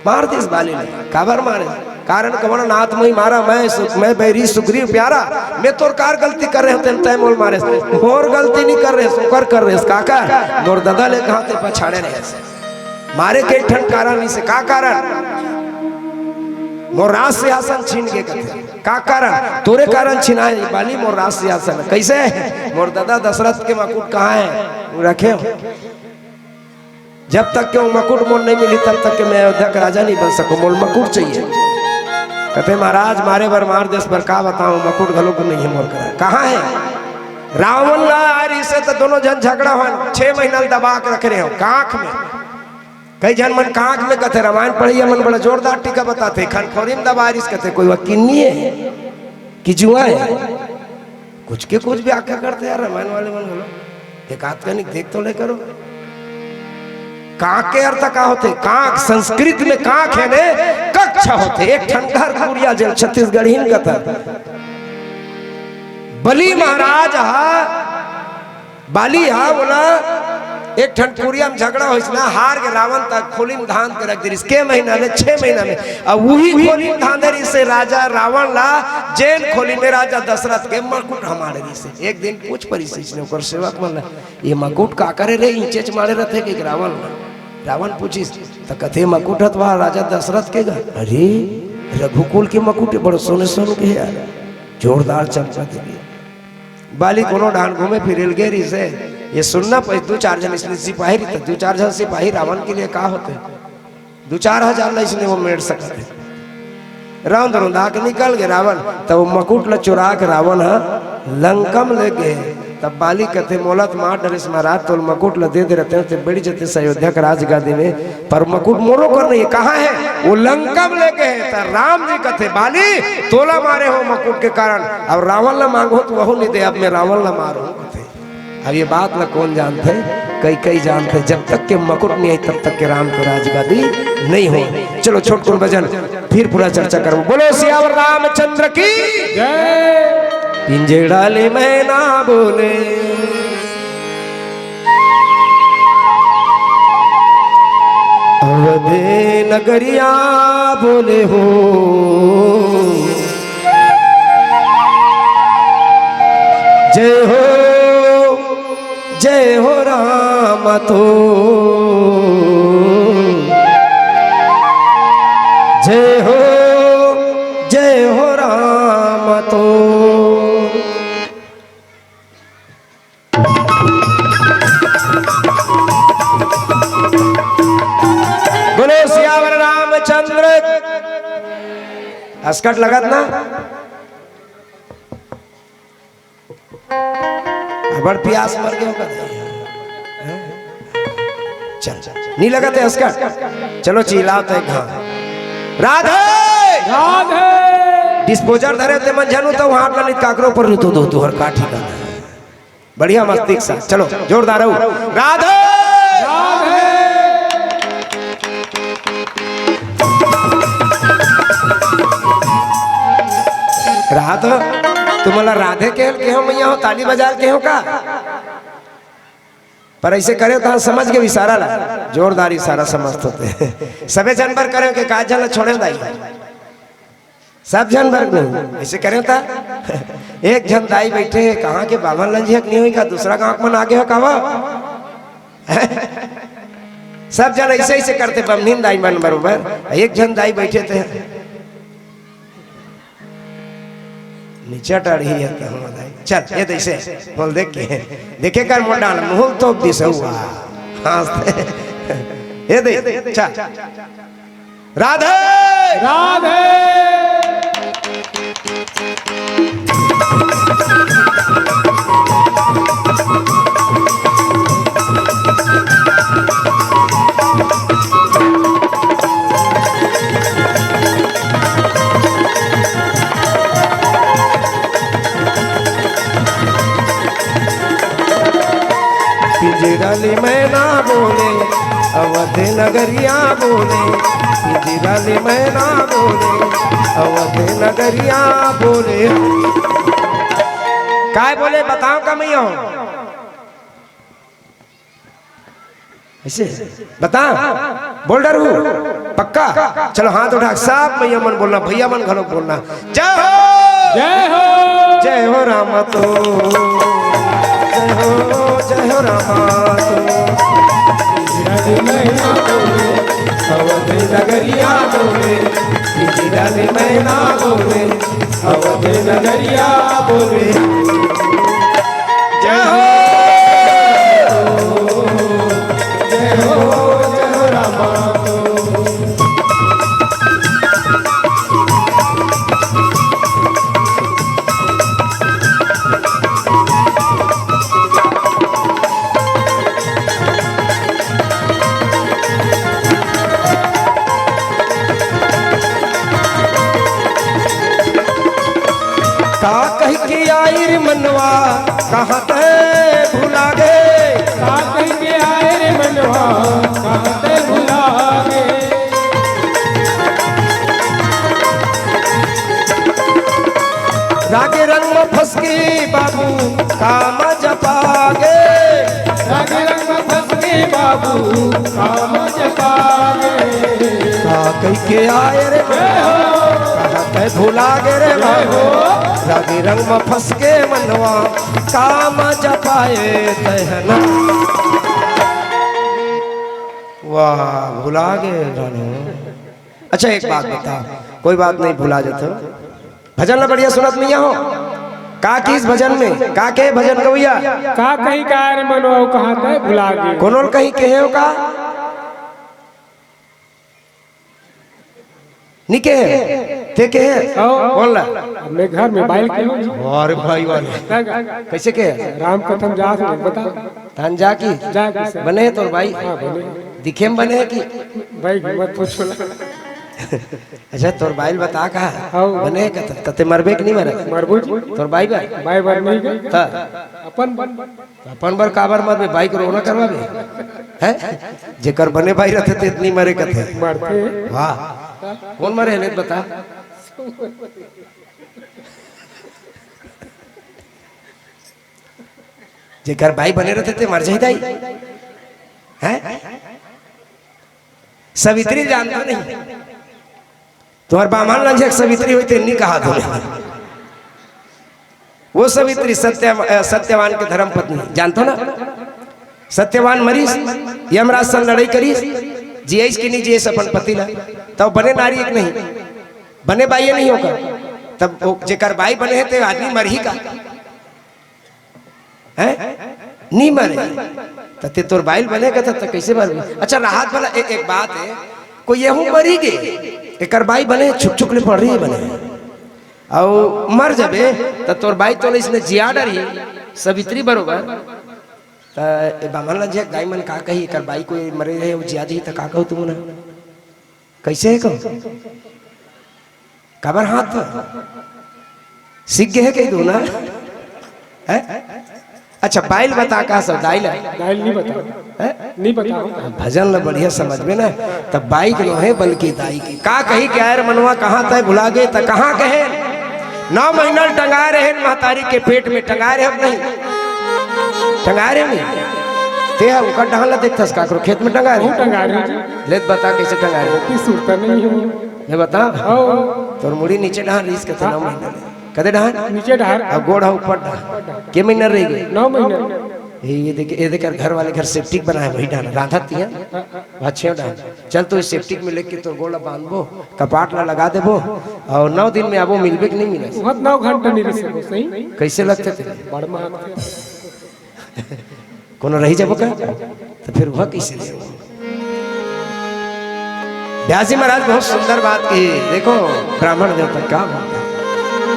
मार दिस बाली ला। काबर मारे? कारण कवन? "नाथ मोहि मारा, मैं सु-, मैं बैरी सुग्रीव प्यारा।" "मैं तोर कार गलती कर रहे हों, तैं मोला मारे?" "मोर गलती नहीं कर रहे, ओकर कर रहे।" "काकर?" "मोर ददा ले कहाँ ते पछाड़े रहे, मारे के एक ठन कारण नहीं से।" "का कारण?" "मोर राज सिंहासन छीन गे," कथे। "का कारण?" "तोरे कारण छिनाए बाली मोर राज सिंहासन।" "कइसे?" "मोर ददा दशरथ के मकुट कहाँ हे?" "रखे हों।" "जब तक के वो मकुट मोला नहीं मिली, तब तक के मैं अयोध्या का राजा नहीं बन सकूं। मोला मकुट चाहिए।" कथे, "महाराज, मारे बर मार देस, पर का बतावं, मकुट घलो नहीं हे मोर करा।" "कहाँ हे?" "रावण ला आए रिहिसे त दोनों झन झगड़ा होन, छह महीना ले दबा के रखे रहे हों कांख में।" कई झन मन कांख में कथे, रामायण पढ़इया मन बड़ा जोरदार टीका बताथे, "खान खोरी में दबा रिहिस," कथे, "कोई वकील नहीं हे कि जुआ हे?" कुछ के कुछ व्याख्या करथे यार रामायण वाले मन घलो। एकाध कनिक देख तो ले करो। कांख के अर्थ का होथे? कांख, संस्कृत में कांख हे ने, कक्ष होथे, एक ठन घर कुरिया, जेला छत्तीसगढ़ी में कथन। बलि महाराज हा, बाली हा, ओला एक ठन कुरिया में झगड़ा होइस ना, हार गे रावण, त खोली में धांध के रख दे रिहिस। के महीना में? छह महीना में। अब उही खोली में धांधे रिहिसे राजा रावण ला, जेन खोली में राजा दशरथ के मकुट हमारे रिहिसे। एक दिन पूछ परिस इसने ओकर सेवक मन ला, "ये मकुट काकर हे रे, इंचेच मारे रथे?" कहिके रावण ला। रावण पूछिस, त कथे, "मकुट ह तो राजा दशरथ के गा।" "अरे, रघुकुल के मकुट हे, बड़ सोने सोने के हे यार, जोरदार चमकत हे।" बाली कोनो डाहन घूमे फिरे ल गे रिहिसे, ये सुनना पड़े, दू चार झन इसने सिपाही रिहिसे, दू चार झन सिपाही रावण के लिए का होथे? दू चार हजार ला इसने वो मेड़ सकत हे। रौंद रौंदा के निकल गे रावण, तब वो मकुट ला चुरा के रावण ह लंका में ले गे। तब बाली कथे, "मोला त मार डरेस महाराज, तोला मकुट ला दे दे रहतेंव, ते बइठ जतेस अयोध्या के राजगादी में, पर मकुट मोरो कर नहीं हे।" "कहाँ हे?" "वो लंका में ले गे हे।" त राम जी कथे, "बाली, तोला मारे हों मकुट के कारण, अब रावण ला मांगहूं त वहू नहीं दे, अब मैं रावण ला मारहूं," कथे। अब ये बात ला कौन जानथे? कई कई जानथे। जब तक के मकुट नहीं आई, तब तक के राम के राजगादी नहीं हो। चलो, छोटकुन भजन, फिर पूरा चर्चा करबो। बोलो सियावर रामचंद्र की जय। पिंजड़ा ले मैना बोले। अवधे नगरिया बोले हो, जय हो, जय हो राम तो, जय हो, जय हो राम तो। बोलो सियावर रामचंद्र। असकट लगत ना? अबड़ पियास मर गए होगा। चल, नहीं लगत है असकट। चलो चिल्लाओ तो एक घाव। राधे। राधे। डिस्पोजल धरे ते मन जानू तो हाथ ला नित काकरो पर रुतो दो तुहर का ठिकाना। बढ़िया मस्ती के साथ चलो, जोरदार हो। राधे। राधे। राधे। तुमला राधे के के हो मैया हो, ताली बजा के हो का? पर ऐसे करे तो समझ के इशारा ला, जोरदार इशारा समझत होते। सबे जन बर करे के का जन छोड़े दाई। सब झन बर नहीं, ऐसे करे था। एक झन दाई बैठे हे, कहाँ के बामन लंझियक नहीं हुई का, दूसरा गाँव के मन आगे हो कावा। सब झन ऐसे ऐसे करते, बमनीन दाई मन बरोबर। एक झन दाई बैठे थे, नीचा टाढ़ी है तो हम दाई। चल, ये तो ऐसे बोल देख के, देखे कर मोटा मुहुल तो दिस हुआ। हाँ, ये दे, चल। राधे। राधे। पिंजरा ले मैना बोले, अवध नगरिया बोले, पिंजरा ले मैना बोले, अवध नगरिया बोले। काय बोले बताओ का मैया हो? ऐसे बता, बोल डरू, पक्का? चलो हाथ उठा, सब मैया मन बोलना, भैया मन घलो बोलना। जय हो। जय हो। जय हो राम तो, जय हो, जय हो राम तो। अवध नगरिया बोले, मैना बोले, अवध नगरिया बोले। जय हो, जय हो, जय हो रामा। का कहि के आए रे मनवा, कहाँ तैं भुला गे? का कहि के आए रे मनवा, कहाँ तैं भुला गे? रागे रंग म फँस के बाबू, का म जपा गे? रागे रंग म फँस के बाबू, का म जपा गे? का कहि के आए रे मनवा, कहाँ तैं भुला गे रे बाबू? रागे रंग म फँस के मनवा, का म जपा गे तैं ह ना। वाह, भुला गे रानू। अच्छा, एक बात बता, कोई बात नहीं, भुला जाते हो। भजन ला बढ़िया सुनत नइ हो। का किस भजन में? का के भजन गवैया? का कहि के आए रे मनवा, कहाँ तैं भुला गे? कोनो ल कहि के हे का? नइ के हे? तैं के हे? हव। बोल ना। अपने घर में बाइल के हो। अरे भाई वाले। का, का? कइसे के हे? राम कथा म जात हे, बता। धान जा की? जा की सर। बने हे तोर बाई? हाँ, बने। दिखे म बने हे कि? भाई, मत पूछो ना। अच्छा, तोर बाई ल बता का? हव। बने हे कत-, कते मरबे कि नइ मरत? मरबो जी। तोर बाई बर? बाई बर नइ गे। त? अपन बर। अपन बर काबर मरबे? बाई के रोना करवाबे? हैं? जेकर बने बाई रथे ते नइ मरे कथे। मरथे। वाह। कोन मरे हे ले बता? जेकर बाई बने रथे ते मर जाही दाई। हैं? सवित्री जानता नहीं? तुम्हार बामन लंझे के सवित्री होई, तेन नहीं कहा तुम्हें। वो सवित्री सत्य, अ, सत्यवान के धर्म पत्नी, जानता ना? सत्यवान मरीस, यमराज सन लड़ाई करीस, जियस कि नहीं जियस अपन पति ला, तब बने नारी एक नहीं, बने बाई नहीं होकर, तब वो जेकर बाई बने है, ते आदमी मरही का? हैं? नी मरे। त ते तोर बाई ल बने कथा, त कैसे मरबे? अच्छा, राहत वाला ए-, एक बात है, कोई यहू मरी गे, एकर बाई बने छुक छुक ले पड़ रही बने। अउ मर जबे, त तोर बाई तोला इसने जिया डरही, सवित्री बरोबर। त ए बामन लंझे दाई मन का कही, एकर बाई कोई मरे रहे, वो जिया दी, त का कहू तुम ना? कैसे है कहू? काबर हाथ तो सीख गए है कही दू ना? है? अच्छा, बाई ल बता का सब, दाई ला? दाई ल नहीं बता। है? नहीं बता। भजन ला बढ़िया समझ में ना, तब बाई के नोहे बल्कि दाई के। का कही के आयर मनवा, कहाँ तय भुला गए, त कहाँ कहे? नौ महीना टंगाए रहे महतारी के पेट में, टंगाए रहे अब नहीं? टंगाए रहे नहीं? ते हा उकर डहान ला देखथस, काकरो खेत में टंगाए रहे? वो टंगाए रहे जी। ले त बता कैसे टंगाए रहे? इतनी सुरता नहीं हो। ले बता। हाँ। तोर मुड़ी नीचे डहान रहीस कथे नौ महीना ले। कदे डहान? नीचे डहान। अउ गोड़ हा ऊपर डहान। के महीना रह गए? नौ महीना। ये, ये देख, ये देख, घर वाले घर सेप्टिक बनाए, वही डहान। रांधत तिया। हाँ। अच्छे डहान। चल तो इस सेप्टिक में लेके तोर गोड़ ला बांधबो, कपाट ला लगा देबो, अउ नौ दिन में आबो, मिलबे कि नहीं मिले? वहाँ नौ घंटा नहीं रह सको, सही? कैसे लगथे तेरे? बड़ महक। कोनो रही जब का, तो फिर वह कैसे रहे? व्यास जी महाराज बहुत सुंदर बात कही। देखो, ब्राह्मण देवता का,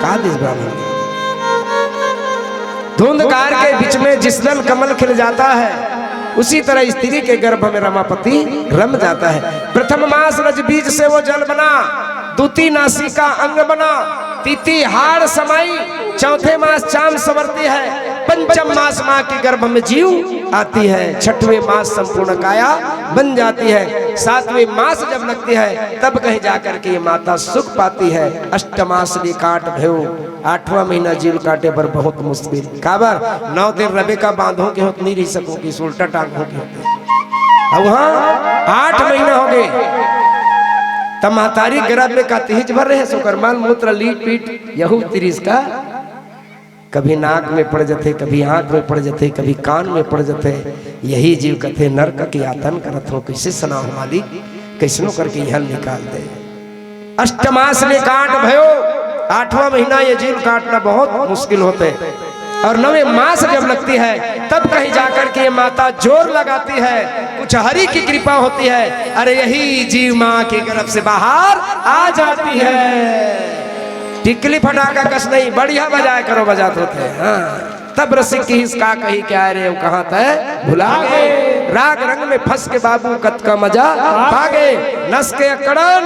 का दिस ब्राह्मण? धुंधकार के बीच में जिस दल कमल खिल जाता है, उसी तरह स्त्री के गर्भ में रमापति रम जाता है। प्रथम मास रज बीज से वो जल बना, दूती नासिका अंग बना, तीती हाड़ समाई, चौथे मास चाम संवरती है, पंचम मास माँ के गर्भ में जीव आती है, छठवें मास संपूर्ण काया बन जाती है, सातवें मास जब लगती है तब कहीं जाकर के ये माता सुख पाती है। अष्टमास ले काट भयो, आठवां महीना जीव काटे बर बहुत मुश्किल। काबर? नौ दिन रबे का बांधो के होत नहीं रह सको कि उल्टा टांग हो गए। अब वहाँ आठ महीना हो गए, तब महतारी गर्भ में का तिहिच भर रहे, सोकर मल मूत्र लीट पीट यहू तिरिस का, कभी नाक में पड़ जथे, कभी आंख में पड़ जथे, कभी कान में पड़ जथे। यही जीव कथे नरक के यातन करत हो, कैसे सना हो मालिक, कैसनो करके यहाँ निकाल दे। अष्टमास ले काट भयो, आठवां महीना ये जीव काटना बहुत मुश्किल होते। और नवे मास जब लगती है, तब कहीं जाकर के ये माता जोर लगाती है, कुछ हरि की कृपा होती है, अरे यही जीव माँ के गर्भ से बाहर आ जाती है। टिकली फटाका कस नहीं, बढ़िया बजाया करो, बजात होते हैं। हाँ, तब रसिक किहिस का कही क्या रे, वो कहाँ तय भुला गए। राग रंग में फंस के बाबू कत का मजा पा गए। नस के अकड़न,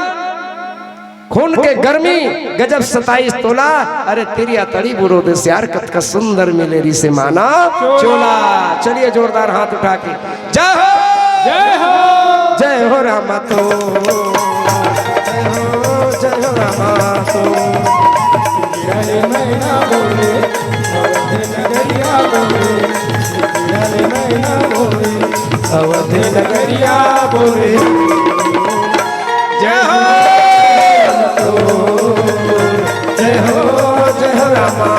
खून के गर्मी गजब सताइस तोला। अरे तेरी अतड़ी बुरो दे सियार, कत का सुंदर मिले री से माना चोला। चोला। चलिए जोरदार हाथ उठा के जय हो। जय हो। जय हो रामा तो। जय हो, जय हो रामा तो। अरे मैना बोले, अवध नगरिया बोले, अरे मैना बोले, अवध नगरिया बोले। जय हो, जय हो, जय हो रामा।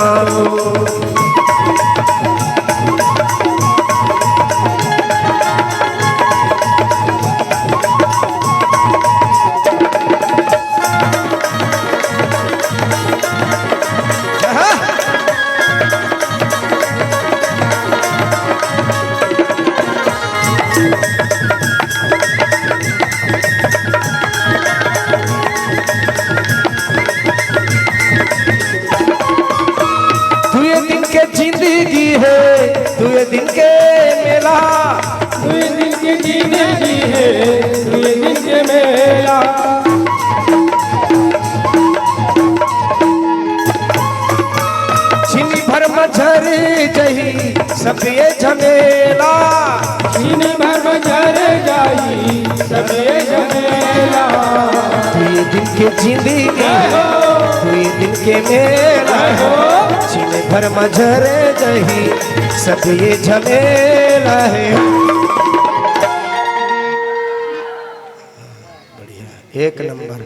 दुए दिन के जिंदगी है, दुए दिन के मेला। दुए दिन के जिंदगी है, दुए दिन के मेला। छिन भर म झर जही सब ये झमेला। छिन भर म झर जाई सब ये झमेला। दुए दिन के जिंदगी, दुए दिन के मेला। छिन भर म झर जही सब ये झमेला है। एक नंबर।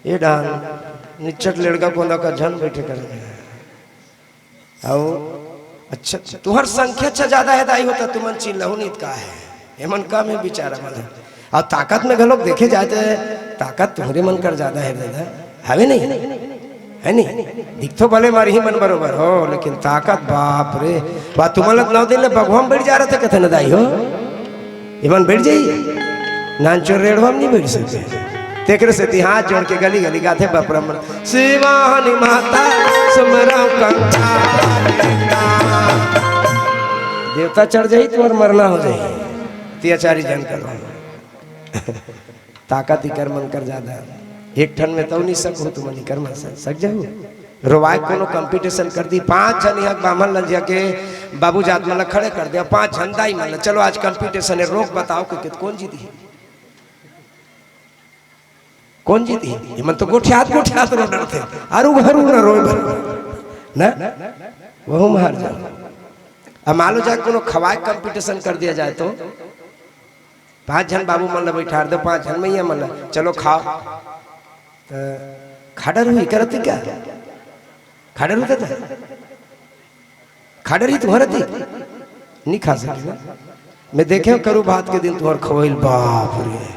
ये डांग निच्चट लेड़गा कोंदा का झन बैठे कर। अउ अच्छा, तुहर संख्या अच्छा ज्यादा हे दाई हो, त तुमन चिल्लहू नहीं त का हे, एमन कम हे बिचारा मन। अउ ताकत में घलोक देखे जाए त ताकत तुहरे मन कर ज्यादा हे दादा, हवे नहीं? हे नहीं? दिखथो भले मरही मन बरोबर हो, लेकिन ताकत बाप रे। वा तुमन ल नौ दिन ले बघवा म बइठ जा रथे कथे न दाई हो। एमन बइठ जाही, नानचुन रेड़वा म नहीं बइठ सके। तेकरे सेती हाथ जोड़ के गली गली गाथे बपरम सिवाहनी माता सुमरम कंकाली ना। देवता चढ़ जाही तुहर मरना हो जाही। अत्याचारी झन करो। ताकत इकर मन कर ज्यादा। एक ठन में तउ नहीं सक हो तुमन इकर मन सक, सक जाहू। रोवाए कोनो कंपटीशन कर दी, पांच झन इहाँ बाम्हन लंजिया के बाबू जात मन ला खड़े कर दे, पांच झन दाई मन ला, चलो आज कंपटीशन हे, रोग बताओ कि कित कौन जीती है। कौन जीती? एमन तो गोठियात गोठियात रो डरथे। अरु घरू न रोए बर। ना? वहू म हार जाओ। अब मान लो जाए कोनो खवाए कंपटीशन कर दिया जाए तो? पांच झन बाबू मन ला बइठार दो, पांच झन मैया मन ला, चलो खाओ। त खा डरहू, करती क्या? खा डरहू त? खा डरही तुहर अतिक? नहीं खा सके ना। मैं देखे हूँ करू भात के दिन तुहर खवइल, बाप रे।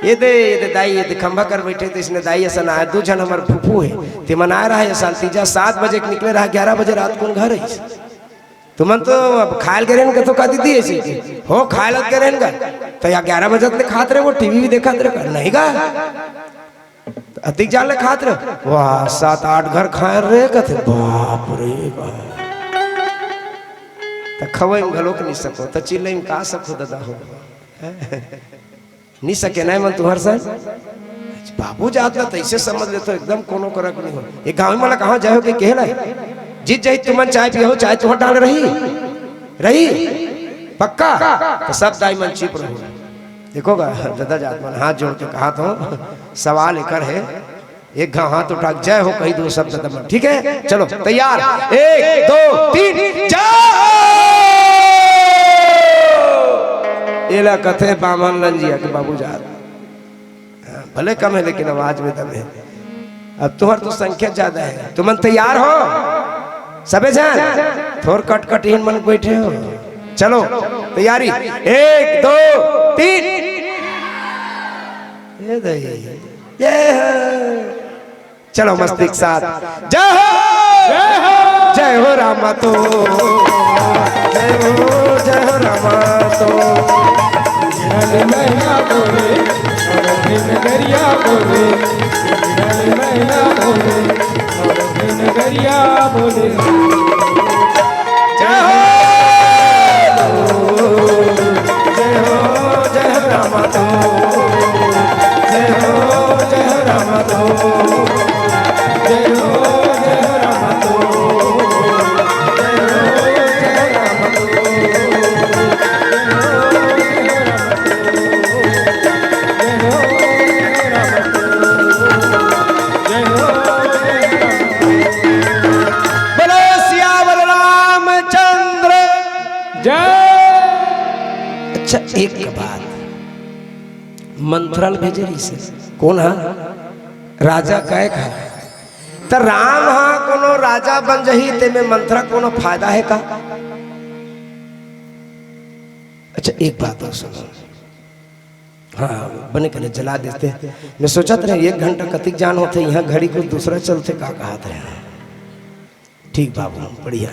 ये दे, ये दे दाई, ये दे खंभा कर बइठे, त इसने दाई असन आय, दू झन हमर फूफू हे, ते मन आय रहा ये साल तीजा, सात बजे के निकले रहा, ग्यारह बजे रात कोन घर हे। तुमन तो अब खायल गे रहेन कथो का दीदी ऐसी हो, खायल गे रहेन गा, त या ग्यारह बजे ले खात रहे, वो टीवी भी देखत रहे का? नहीं गा। अतिक जान ले खात रहे, वाह, सात आठ घर खाए रे कथे, बाप रे बाप। त खवई में घलोक नहीं सको, त चिल्लई में का सको दादा हो? नहीं सके ना मन तुहर से। बाबू जात ला तैसे समझ लेथो, एकदम कोनो करक नहीं हो। ये गाँव में मला कहाँ जाए हो के कहे ला? जीत जाही तुमन चाय पियो, चाय तुहर डाल रही, रही पक्का। तो सब दाई मन चुप रहो। देखो गा, दादा जात मन हाथ जोड़ के कहा तो सवाल एकर है, एक घाव हाथ उठा के जय हो कही दो सब दादा मन, ठीक है? चलो तैयार, एक दो तीन, जय हो। एला कथे बामन लंजिया के बाबू जात। हाँ, भले कम है लेकिन आवाज में दम है। अब तुम्हार तो संख्या ज्यादा है, तुमन तैयार हो? सबे झन थोर कटकटीन मन बैठे हो। चलो तैयारी, एक दो तीन। ये दे, ये हो। चलो मस्ती के साथ, जय हो, जय हो, जय हो रामा तो, जय हो, जय हो रामा तो। मैया बोले, नगरिया बोले, मैया बोले, नगरिया बोले। जय हो, जय हो, जय हो राम तो, जय हो, जय हो राम तो, जय हो, जय हो राम तो, जय हो, जय हो राम तो, जय हो, जय हो राम तो। बोलो सियावर रामचंद्र जय। अच्छा, एक बात, मंथरा ल भेजे रहिस हे। कोन हा? राजा काय का? त राम हा कोनो राजा बन जही, तेमे मंथरा कोनो फायदा है का? अच्छा, एक बात और सुनो। हाँ, बने करे जला देते। मैं सोचत रहे, एक घंटा कतिक जान होथे, यहाँ घड़ी कुछ दूसरा चलथे, का कहत रहे। ठीक बाबू, बढ़िया।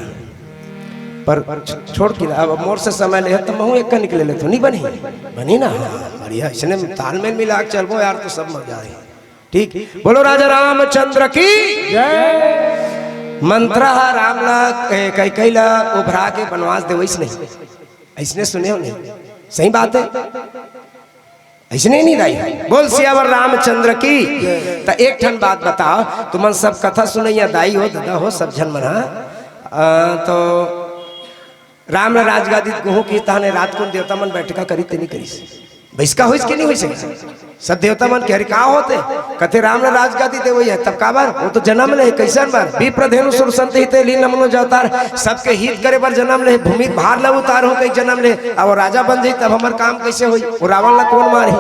पर छ-, छोड़ के अब मोर से समय ले, त महू एक का निकले ले तो नहीं बनी, बनी ना। हाँ, बढ़िया, इसने तालमेल मिला के चलबो यार, तो सब मजा आए। ठीक, बोलो राजा रामचंद्र की जय। मंथरा हा राम ला, ए, कैकई ला उभरा के बनवास देवइस नहीं, अइसने सुने हो नहीं? सही बात है, अइसने नहीं दाई? बोल सियावर रामचंद्र की। त एक ठन बात बताओ, तुमन सब कथा सुनइया दाई हो, दादा हो, सब झन मन हा, अ, तो राम ला राजगादी कहूँ कि तहने रात कुन देवता मन बैठका करी ते नहीं करिस? बइसका होइस कि नहीं होइस? सब देवता मन के, "अरे का होथे?" कथे, "राम ला राजगादी देवई है।" "तब काबर?" "वो तो जन्म ले, कैसन बर?" "विप्र धेनु सुर संत हिते लीन मनो अवतार।" सबके हित करे बर जन्म ले, भूमि भार ला उतार हो कई जन्म ले। अब वो राजा बन जाई तब हमर काम कैसे होई? वो रावण ला कौन मारही?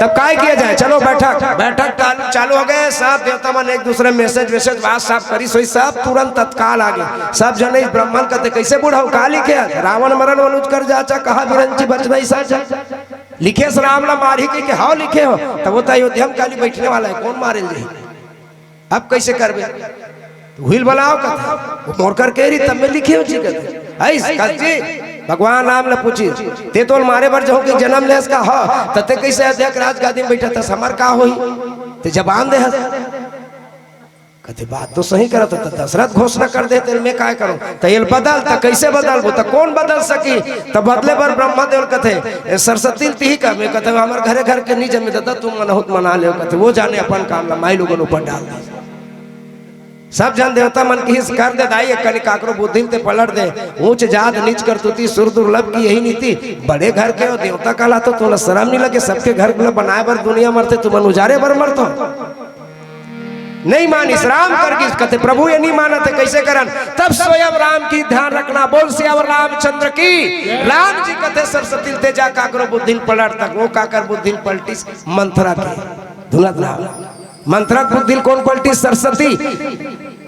तब काय किया जाए? चलो बैठक, बैठक चालू, चालू हो गए। सब देवता मन एक दूसरे message वैसेज, बात साफ करिस होइस, सब तुरंत तत्काल आ गए। सब जन इस ब्राह्मण कथे, "कैसे बूढ़ा हो, का लिखे है? रावण मरण मनुज कर जाचा, कहा बिरंची बचना ही साचा।" लिखे से राम ला मारही के, के हाव लिखे हो, तब वो तो अयोध्या में काली बैठने वाला है, कौन मारे ले जाही? अब कैसे करबे? तो हुइल बनाओ कथे, वो मोर कर के रही, तब मैं लिखे हो जी कथे। ऐस कस जी, भगवान राम ले पूछी, "ते तोल मारे बर जहूं के जन्म लेस का?" "हाँ।" "त ते कैसे अयोध्या के राजगादी में बैठा थस, हमर का होही? ते जबान दे हस।" कथे, "बात तो सही करत हो, त दशरथ घोषणा कर दे, तेल मैं काय करूं? त एल बदल, त कैसे बदलबो? त कौन बदल सकी?" त बदले बर ब्रह्मा देव कथे, "ए सरस्वती तिही का?" मैं कथे, "हमर घरे घर के नहीं जमे दादा, तुम मनहूत मना ले।" कथे, "वो जाने अपन काम ला, माई लोगन ऊपर डाल दे।" सब जन देवता मन किहिस, "कर दे दाई, एक कनी काकरो बुद्धि ल ते पलट दे। ऊंच जात नीच करतूती, सुर दुर्लभ की यही नीति। बड़े घर के हो, देवता कहलाथो, तोला शरम नहीं लगे? सबके घर ल बनाए बर दुनिया मरथे, तुमन उजारे बर मरथो।" नहीं मानिस, राम कर गिस, कथे, "प्रभु ये नहीं मानत हे, कैसे करन?" तब स्वयं राम की ध्यान रखना, बोल सियावर रामचंद्र की। राम जी कथे, "सरस्वती ल ते जा, काकरो बुद्धि ल पलट।" तक वो काकर बुद्धि ल पलटिस? मंथरा के। धुनत राम। मंथरा के बुद्धि ल कौन पलटिस? सरस्वती।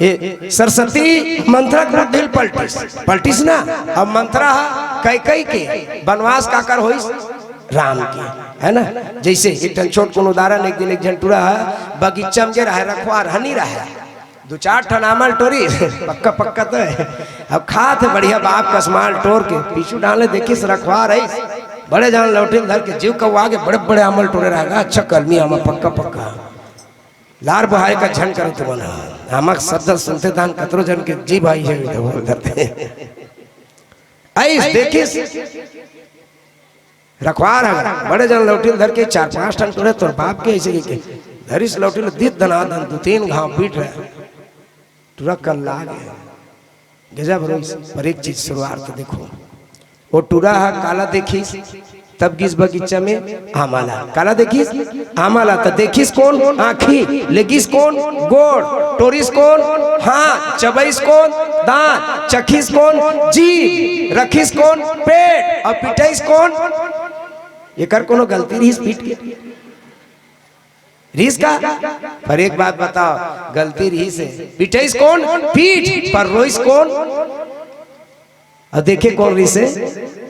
ए, सरस्वती मंथरा के बुद्धि ल पलटिस, पलटिस ना। अब मंथरा ह कैकई के, बनवास काकर होइस? राम के, है ना? जैसे एक ठन छोट कुन उदाहरण, एक दिन एक झन टूरा ह बगीचा में गे रहे, रखवार हनी रहे, दू चार ठन आमल टोरी, पक्का पक्का तो है। अब खात हे बढ़िया बाप कस माल टोर के, पीछू डाले देखिस रखवार है, बड़े जान लौटिन धर के जीव कौआ के, बड़े बड़े आमल टोरे रहेगा, अच्छा कलमी आमा पक्का पक्का। लार बहाए का झन करो तुमन ह। आमा के शब्द सुनते तान कतरो जन के जी भाई है, तो बोल देते। ऐस देखिस रखवार ह, बड़े जन लौटिन धर के चार पांच ठन टोरे, तोर बाप के ऐसे के धरिस लौटिन, दित दना दन दू तीन घाव पीट रहे। टूरा कल्ला गे। गजब रोइस, पर एक चीज शुरुआत देखो। वो टूरा ह काला देखिस, तब गिस बगीचा में आमा ला। काला देखिस? आमा ला। त देखिस कौन? आँखी। लेगिस कौन? गोड़। टोरिस कौन? हाथ। चबइस कौन? दांत। चखिस कौन? जीभ। रखिस कौन? पेट। अउ पिटइस कौन? एकर कोनो गलती रहिस पीट के? रिहिस का? पर एक बात बताओ, गलती रिहिस हे। पिटइस कौन? पीठ। पर रोइस कौन? अउ देखे कौन रिहिस हे?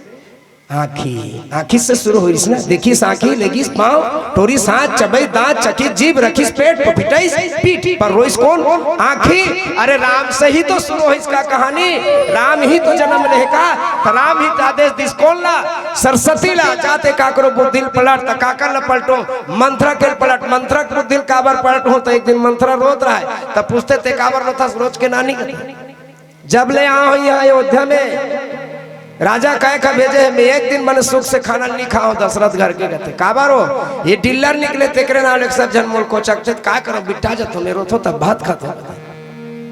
आँखी। आँखी से शुरू होइस ना। देखिस आँखी, लेगिस पाँव, टोरिस हाथ, चबइस दांत, चखिस जीभ, रखिस पेट, पर पिटइस पीठ। पर रोइस कौन? आँखी। अरे राम से ही तो शुरू होइस का कहानी, राम ही तो जन्म लेहे का, त राम ही त आदेश दिस कौन ला? सरस्वती ला। जाते काकरो बुद्धि ल पलट, त काकर ला पलटो? मंथरा के पलट। मंथरा के बुद्धि ल काबर पलटहूं? त एक दिन मंथरा रोत रहय, त पूछथे, "ते काबर रोथस रोज के नानी?" "जब ले आए हो यहाँ अयोध्या में, राजा कहे का भेजे हे, मैं एक दिन मने सुख से खाना नहीं खाओ दशरथ घर के।" कथे, "काबर हो?" "ये डिल्लर निकले, तेकरे नाम ले सब झन मोल कोचकथे, त का करो, बिट्टा जथो, मैं रोथो तब भात खाथो।"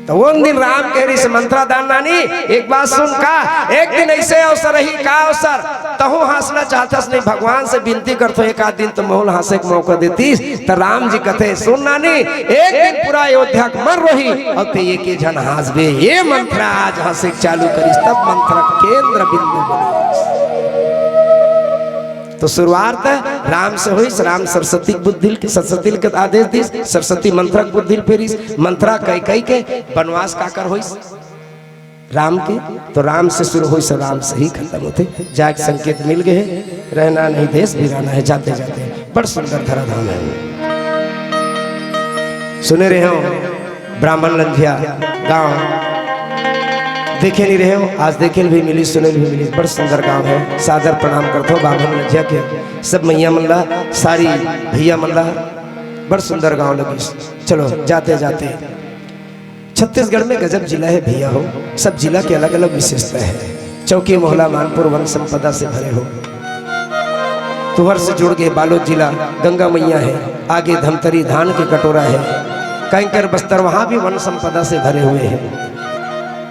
त ओन दिन राम कहे रिहिस, "मंथरा दान नानी, एक बात सुन का, एक दिन ऐसे अवसर रही।" "का अवसर?" "तहूं हाँसना चाहथस नहीं, भगवान से विनती करथो, एक आध दिन त महूं ल हाँसे के मौका देतिस।" त राम जी कथे, "सुन नानी, एक दिन पूरा अयोध्या के मन रोही, अउ ते एके झन हाँसबे।" ये मंथरा आज हाँसे के चालू करिस, तब मंथरा केंद्र बिंदु बनिस। तो शुरुआत राम से होइस, राम सरस्वती के बुद्धि ल, सरस्वती ल के आदेश दिस, सरस्वती मंथरा के बुद्धि ल फेरिस, मंथरा कैकई के बनवास काकर होइस? राम के। तो राम से शुरू होइस, राम से ही खत्म होथे। जाके संकेत मिल गए हे, रहना नहीं देश बिराना है, जाते जाते। बड़ सुंदर धराधाम है। सुने रहे हो ब्राह्मण लंझिया गांव, देखे नहीं रहे हो, आज देखे ल भी मिली, सुने ल भी मिली। बड़ सुंदर गांव है, सादर प्रणाम करथो ब्राह्मण लंझिया के सब मैया मन ला, सारी भैया मन ला। बड़ सुंदर गांव लगिस। चलो जाते जाते छत्तीसगढ़ में गजब जिला है भैया हो, सब जिला के अलग-अलग विशेषता है। चौकी मोहला मानपुर वन संपदा से भरे हो, तुहर से जुड़ गए बालोद जिला, गंगा मैया है, आगे धमतरी धान के कटोरा है, कैंकर बस्तर वहाँ भी वन संपदा से भरे हुए हैं।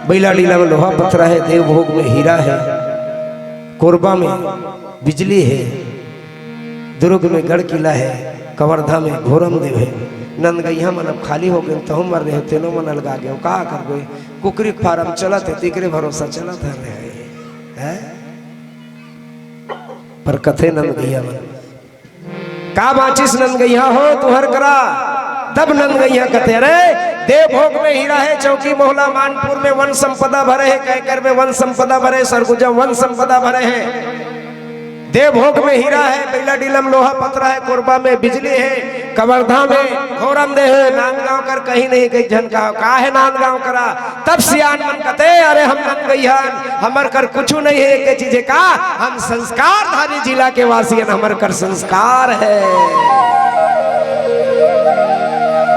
बैलाडीला में लोहा पथरा है, देवभोग में हीरा है, कोरबा में बिजली है, दुर्ग में गढ़ किला है, कवर्धा में घोरम देव है। नंदगैया मन अब खाली हो गए, तहु मर रहे हो, तेनो मन अलगा गए, का करबे? कुकरी फार्म चलत है, तेकरे भरोसा चलत है रे, हैं? पर कथे नंदगैया मन, का बांचिस नंदगइहा हो तुंहर करा? तब नंदगइहा कथे, अरे, देवभोग में हीरा हे, चौकी मोहला मानपुर में वन संपदा भरे हे, कैकर में वन संपदा भरे, सरगुजा वन संपदा भरे हे। देवभोग में हीरा हे, बैलाडीला में लोहा पथरा हे, कोरबा में बिजली हे, कवर्धा में होरम दे हे, नांदगांव कर कहीं नहीं, कहीं झन का, का हे नांदगांव करा? तब सियान मन कथे, अरे हम नंदगइहा हन, हमर कर कुछु नहीं हे, एक चीज हे का, हम संस्कारधारी जिला के वासी हन, हमर कर संस्कार हे।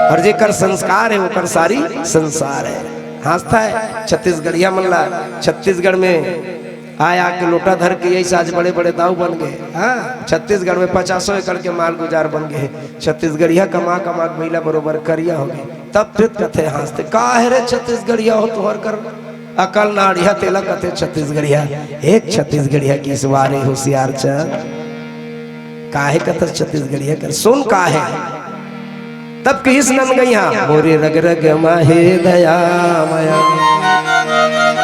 अउ जेकर संस्कार हे, ओकर सारी संसार हे। हाँसत हे छत्तीसगढ़िया मन ला, छत्तीसगढ़ में आय आके लोटा धर के यही साज बड़े बड़े दाऊ बन गे। हाँ, छत्तीसगढ़ में पचासों एकड़ के माल गुजार बन गे। छत्तीसगढ़िया कमा कमा के बइला बरोबर करिया हो गे। तब फिर कथे हाँसत हे, का हे रे छत्तीसगढ़िया हो तुंहर कर अकल नाड़िया, तेला कथे छत्तीसगढ़िया। एक छत्तीसगढ़िया किहिस, वा रे होशियार चंद, का हे कथस छत्तीसगढ़िया कर, सुन का हे। तब किहिस नंदगइहा, मोरे रग रग मा हे दया मया।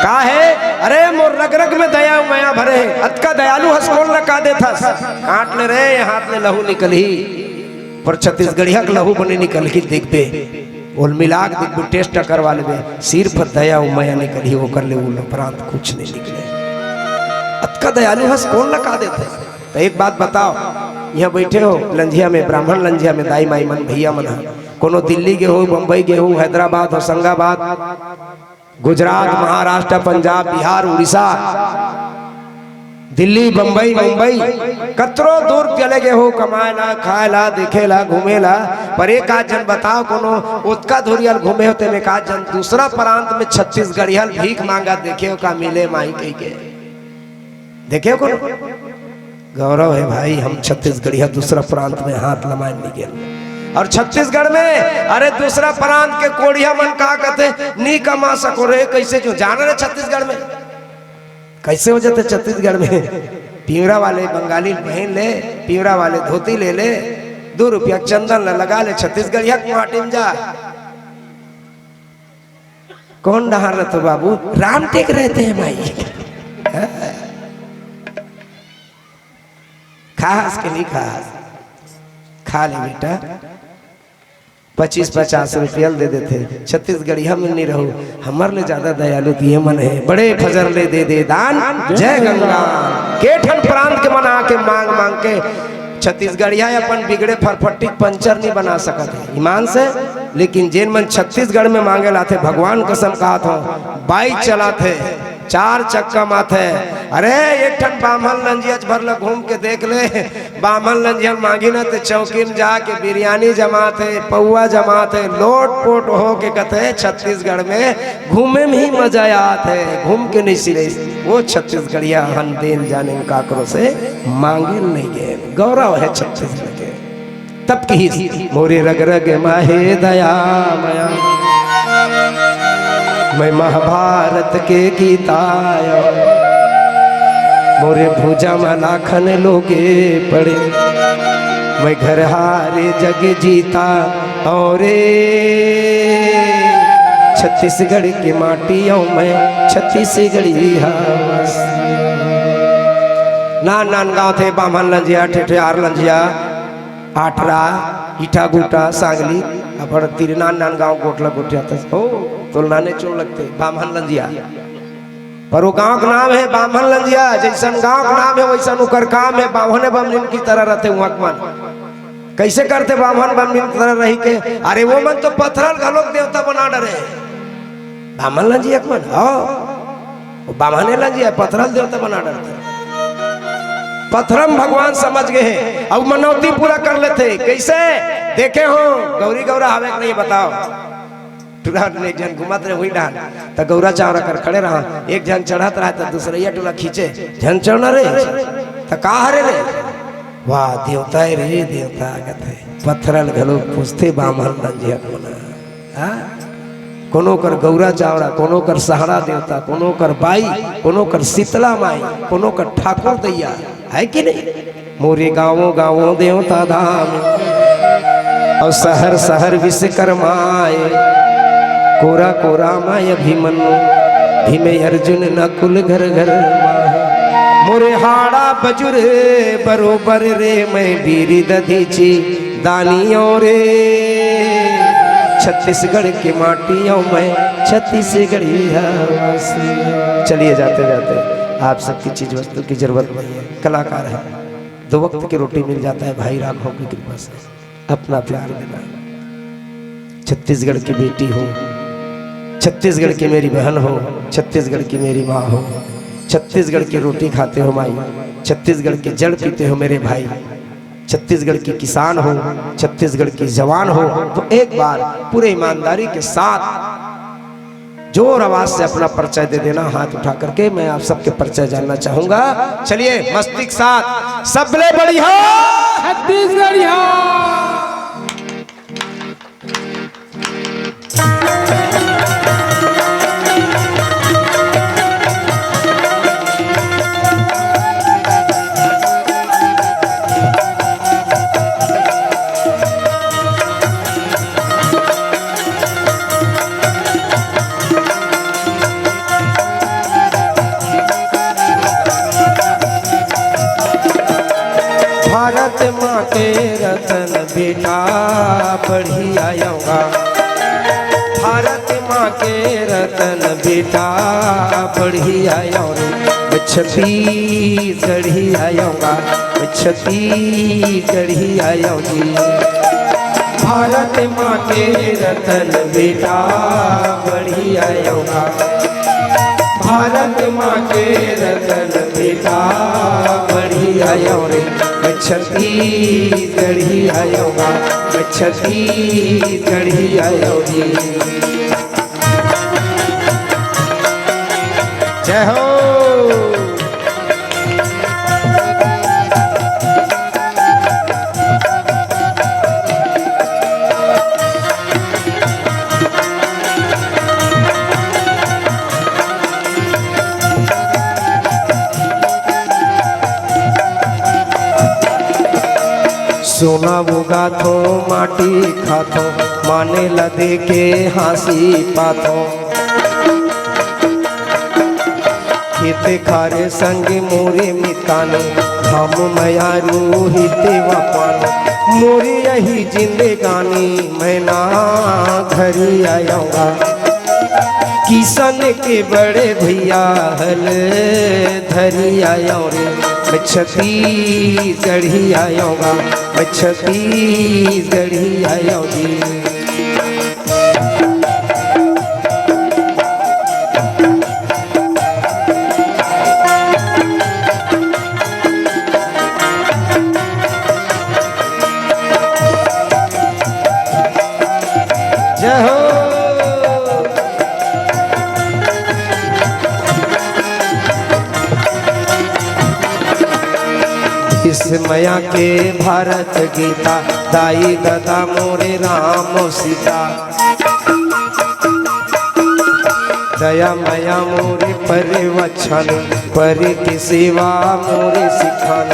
का हे? अरे मोर रग रग में दया मया भरे हे। अतका दयालु हस, कोन ला का देथस? काट ले रे, ये हाथ ले लहू निकलही। पर छत्तीसगढ़िया के लहू बने निकलही, देखबे, ओला मिला के देखबे, टेस्ट करवा लेबे, सिर्फ दया अउ मया निकलही, ओकर ले ओला उपरांत कुछ नहीं निकले। अतका दयालु हस, कोन ला का देथे? त एक बात बताव, इहाँ बइठे हो लंझिया में, ब्राह्मण लंझिया में, दाई माई मन, भइया मन ह, कोनो दिल्ली गे हो, बम्बई गे हो, हैदराबाद, होशंगाबाद, गुजरात, महाराष्ट्र, पंजाब, बिहार, उड़ीसा, दिल्ली, बम्बई, मुंबई, कतरो दूर चले गे हो, कमाय ला, खाय ला, देखे ला, घूमे ला, पर एक आध झन बताव, कोनो ओतका धुरिया ल घूमे हो, तेमे एक आध झन दूसरा प्रांत में छत्तीसगढ़िया ल भीख मांगत देखे हो का, मिले माई कहिके? देखे हो कोनो? गौरव हे भाई, हम छत्तीसगढ़िया दूसरा प्रांत में हाथ लमाय नइ गेन। अउ छत्तीसगढ़ में, अरे दूसरा प्रांत के कोढ़िया मन का कथे, "नी कमा सको रे, कइसे जो जान रे छत्तीसगढ़ में?" कइसे हो जाथे छत्तीसगढ़ में? पिंवरा वाले बंगाली ल पहिन ले, पिंवरा वाले धोती ले ले, दू रुपया के चंदन ल लगा ले, छत्तीसगढ़िया के माटी में जा। कोन डहार रहिथो बाबू? रामटेक रहिथे माई। खास के नहीं खास? खा ले बेटा, पच्चीस पचास रुपया ल दे देथे। छत्तीसगढ़िया मन नइ रहो, हमर ले ज्यादा दयालु त ये मन हे। बड़े फजर ले दे दे दान, जय गंगा। के ठन प्रांत के मन आके मांग मांग के छत्तीसगढ़िया अपन बिगड़े फरफट्टी के पंचर नइ बना सकत हे ईमान से, लेकिन जेन मन छत्तीसगढ़ में मांगे ल आथे, भगवान कसम कहत हों, बाइक चलाथे, चार चक्का म आथे। अरे एक ठन बाम्हन लंजिया च भर ल घूम के देख ले, बाम्हन लंजिया ल मांगी न ते चौकी म जाके बिरयानी जमाथे, पौवा जमाथे, लोट पोट हो के कथे, "छत्तीसगढ़ में घूमे में ही मजा आथे, घूम के नइ सिरे।" वो छत्तीसगढ़िया हन देन जाने काकरो से मांगे नइ गे। गौरव हे छत्तीसगढ़ के। तब किहिस, "मोरे रग रग म हे दया मया, मैं महाभारत के गीता आयो, मोरे भुजा म लाखन लोगे पड़े, मैं घर हारे जग जीता, अउ रे छत्तीसगढ़ के माटी अउ मैं छत्तीसगढ़ी हवस।" नान नान गाँव थे, बाम्हन लंजिया, ठेठियार लंजिया, आठरा, ईटा गुटा, सांगली, अपन तीर नान नान गाँव गोठला गोठियाथस। हो, तोल नाने चुन लगथे, बाम्हन लंजिया। पर वो गाँव के नाम हे बाम्हन लंजिया, जइसन गाँव के नाम हे, वइसन ओकर काम हे, बाम्हने बमनिन की तरह रहिथे उहाँ के मन। कइसे करथे बाम्हन बमनिन की तरह रहिके? अरे, वो मन तो पथरा ल घलोक देवता बना डरे। बाम्हन लंजिया के मन, हो। वो बाम्हने लंजिया, पथरा ल देवता बना डरथे। पथरा म भगवान समझ गे हे, अउ मनौती पूरा कर लेथे। कइसे? देखे हो, गौरी गौरा हवे कि नहीं, बताव। टूरा में एक झन घूमत रहे, वही डाहन, त गौरा चांवरा कर खड़े रहा, एक झन चढ़त रहा, त दूसरइया टूरा खींचे, "झन चढ़ न रे।" त "का हरे रे?" "वाह, देवता हे रे, देवता," कथे। पथरा ल घलो पूछथे बाम्हन लंजिया मन ह। हाँ? कोनो कर गौरा चांवरा, कोनो कर सहाड़ा देवता, कोनो कर बाई, कोनो कर शीतला माई, कोनो कर ठाकुर दइया, हे कि नहीं? मोरे गाँवों गाँवों देवता धाम, अउ शहर शहर विश्वकर्मा आय। कोरा कोरा म अभिमन्यु, भीमे अर्जुन नकुल घर घर माय। अरे हाड़ा बजुर बरोबर रे, मैं बीरी दधीची दानी अँव रे। छत्तीसगढ़ के माटी अँव मैं, छत्तीसगढ़िया वासी। चलिए, जाते जाते, आप सबकी चीज वस्तु की जरूरत नहीं है, कलाकार है, दो वक्त की रोटी मिल जाता है भाई राघव की कृपा से। अपना प्यार देना। छत्तीसगढ़ की बेटी हो, छत्तीसगढ़ की मेरी बहन हो, छत्तीसगढ़ की मेरी माँ हो, छत्तीसगढ़ की रोटी खाते हो माई, छत्तीसगढ़ की जल पीते हो मेरे भाई, छत्तीसगढ़ की किसान हो, छत्तीसगढ़ की जवान हो, तो एक बार पूरे ईमानदारी के साथ जोर आवाज से अपना परिचय दे देना, हाथ उठा करके। मैं आप सबके परिचय जानना चाहूंगा। चलिए, मस्ती के साथ, सबले बढ़िया छत्तीसगढ़िया। भारत माँ के रतन बेटा, पढ़ी आयौगा। भारत माँ के रतन बेटा, पढ़ी आयौ रे। मैं छत्तीसगढ़ी आयौगा, मैं छत्तीसगढ़ी आयौ जी। भारत माँ के रतन बेटा, पढ़ी आयौगा। भारत माँ के रतन बेटा, पढ़ी आयौ रे। मैं छत्तीसगढ़ी आयौगा, मैं छत्तीसगढ़ी आयौ जी। जय हो। सोना उगाथो, माटी खाथो, माने ला दे के हाँसी पाथो। खेते खारे संग मोरे मितानी, हम मयारू ही तेवा पानी। मोरी यही जिंदगानी, मैं ना घरी आयौगा। किसान के बड़े भैया हल धरी आयौ रे। मैं छत्तीसगढ़ी आयौगा, मैं छत्तीसगढ़ी आयौ जी। जय हो। इस मया के भारत गीता, दाई ददा मोरे राम सीता। दया मया मोरे परवचन, परे के सेवा मोरे सिखान।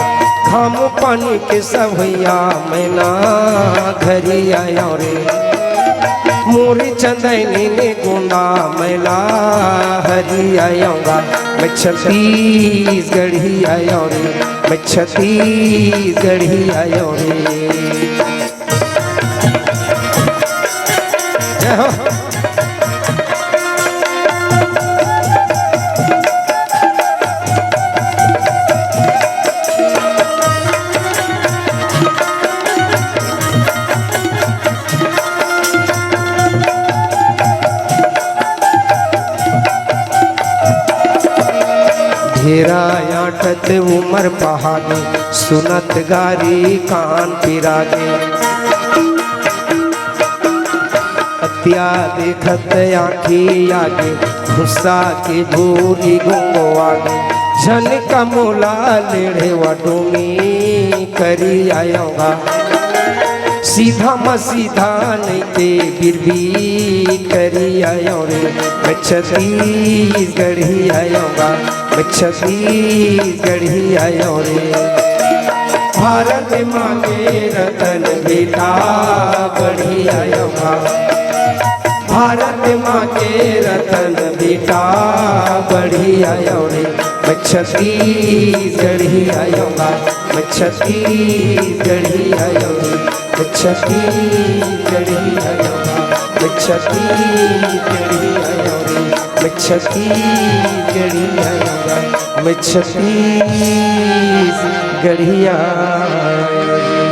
घाम पानी के सवैया, मैं ना घरी आयौ रे। मोरे चंदैनी ने गोंदा, मैं ला हरी आयौगा। मैं छत्तीसगढ़ी आयौ रे, मैं छत्तीसगढ़ी आयौ रे। जय हो। ढेरा आंटत उमर पहागे, सुनत गारी कान पिरागे। अतिया देखत आँखी आगे, भूसा के भूरी गोंगो आगे। झन कमोला लेढ़े वा डोमी करी आयौगा। सीधा म सीधा नइ ते बिरबी करी आयौ रे। मैं छत्तीसगढ़ी आयौगा, मैं छत्तीसगढ़ी आयौ रे। भारत माँ के रतन बेटा, पढ़ी आयौगा। भारत माँ के रतन बेटा, पढ़ी आयौ रे। मैं छत्तीसगढ़िया आयो गा, मैं छत्तीसगढ़िया आयो रे, मैं छत्तीसगढ़िया आयो गा, मैं छत्तीसगढ़िया आयो रे, मैं छत्तीसगढ़िया आयो गा, मैं छत्तीसगढ़िया आयो रे।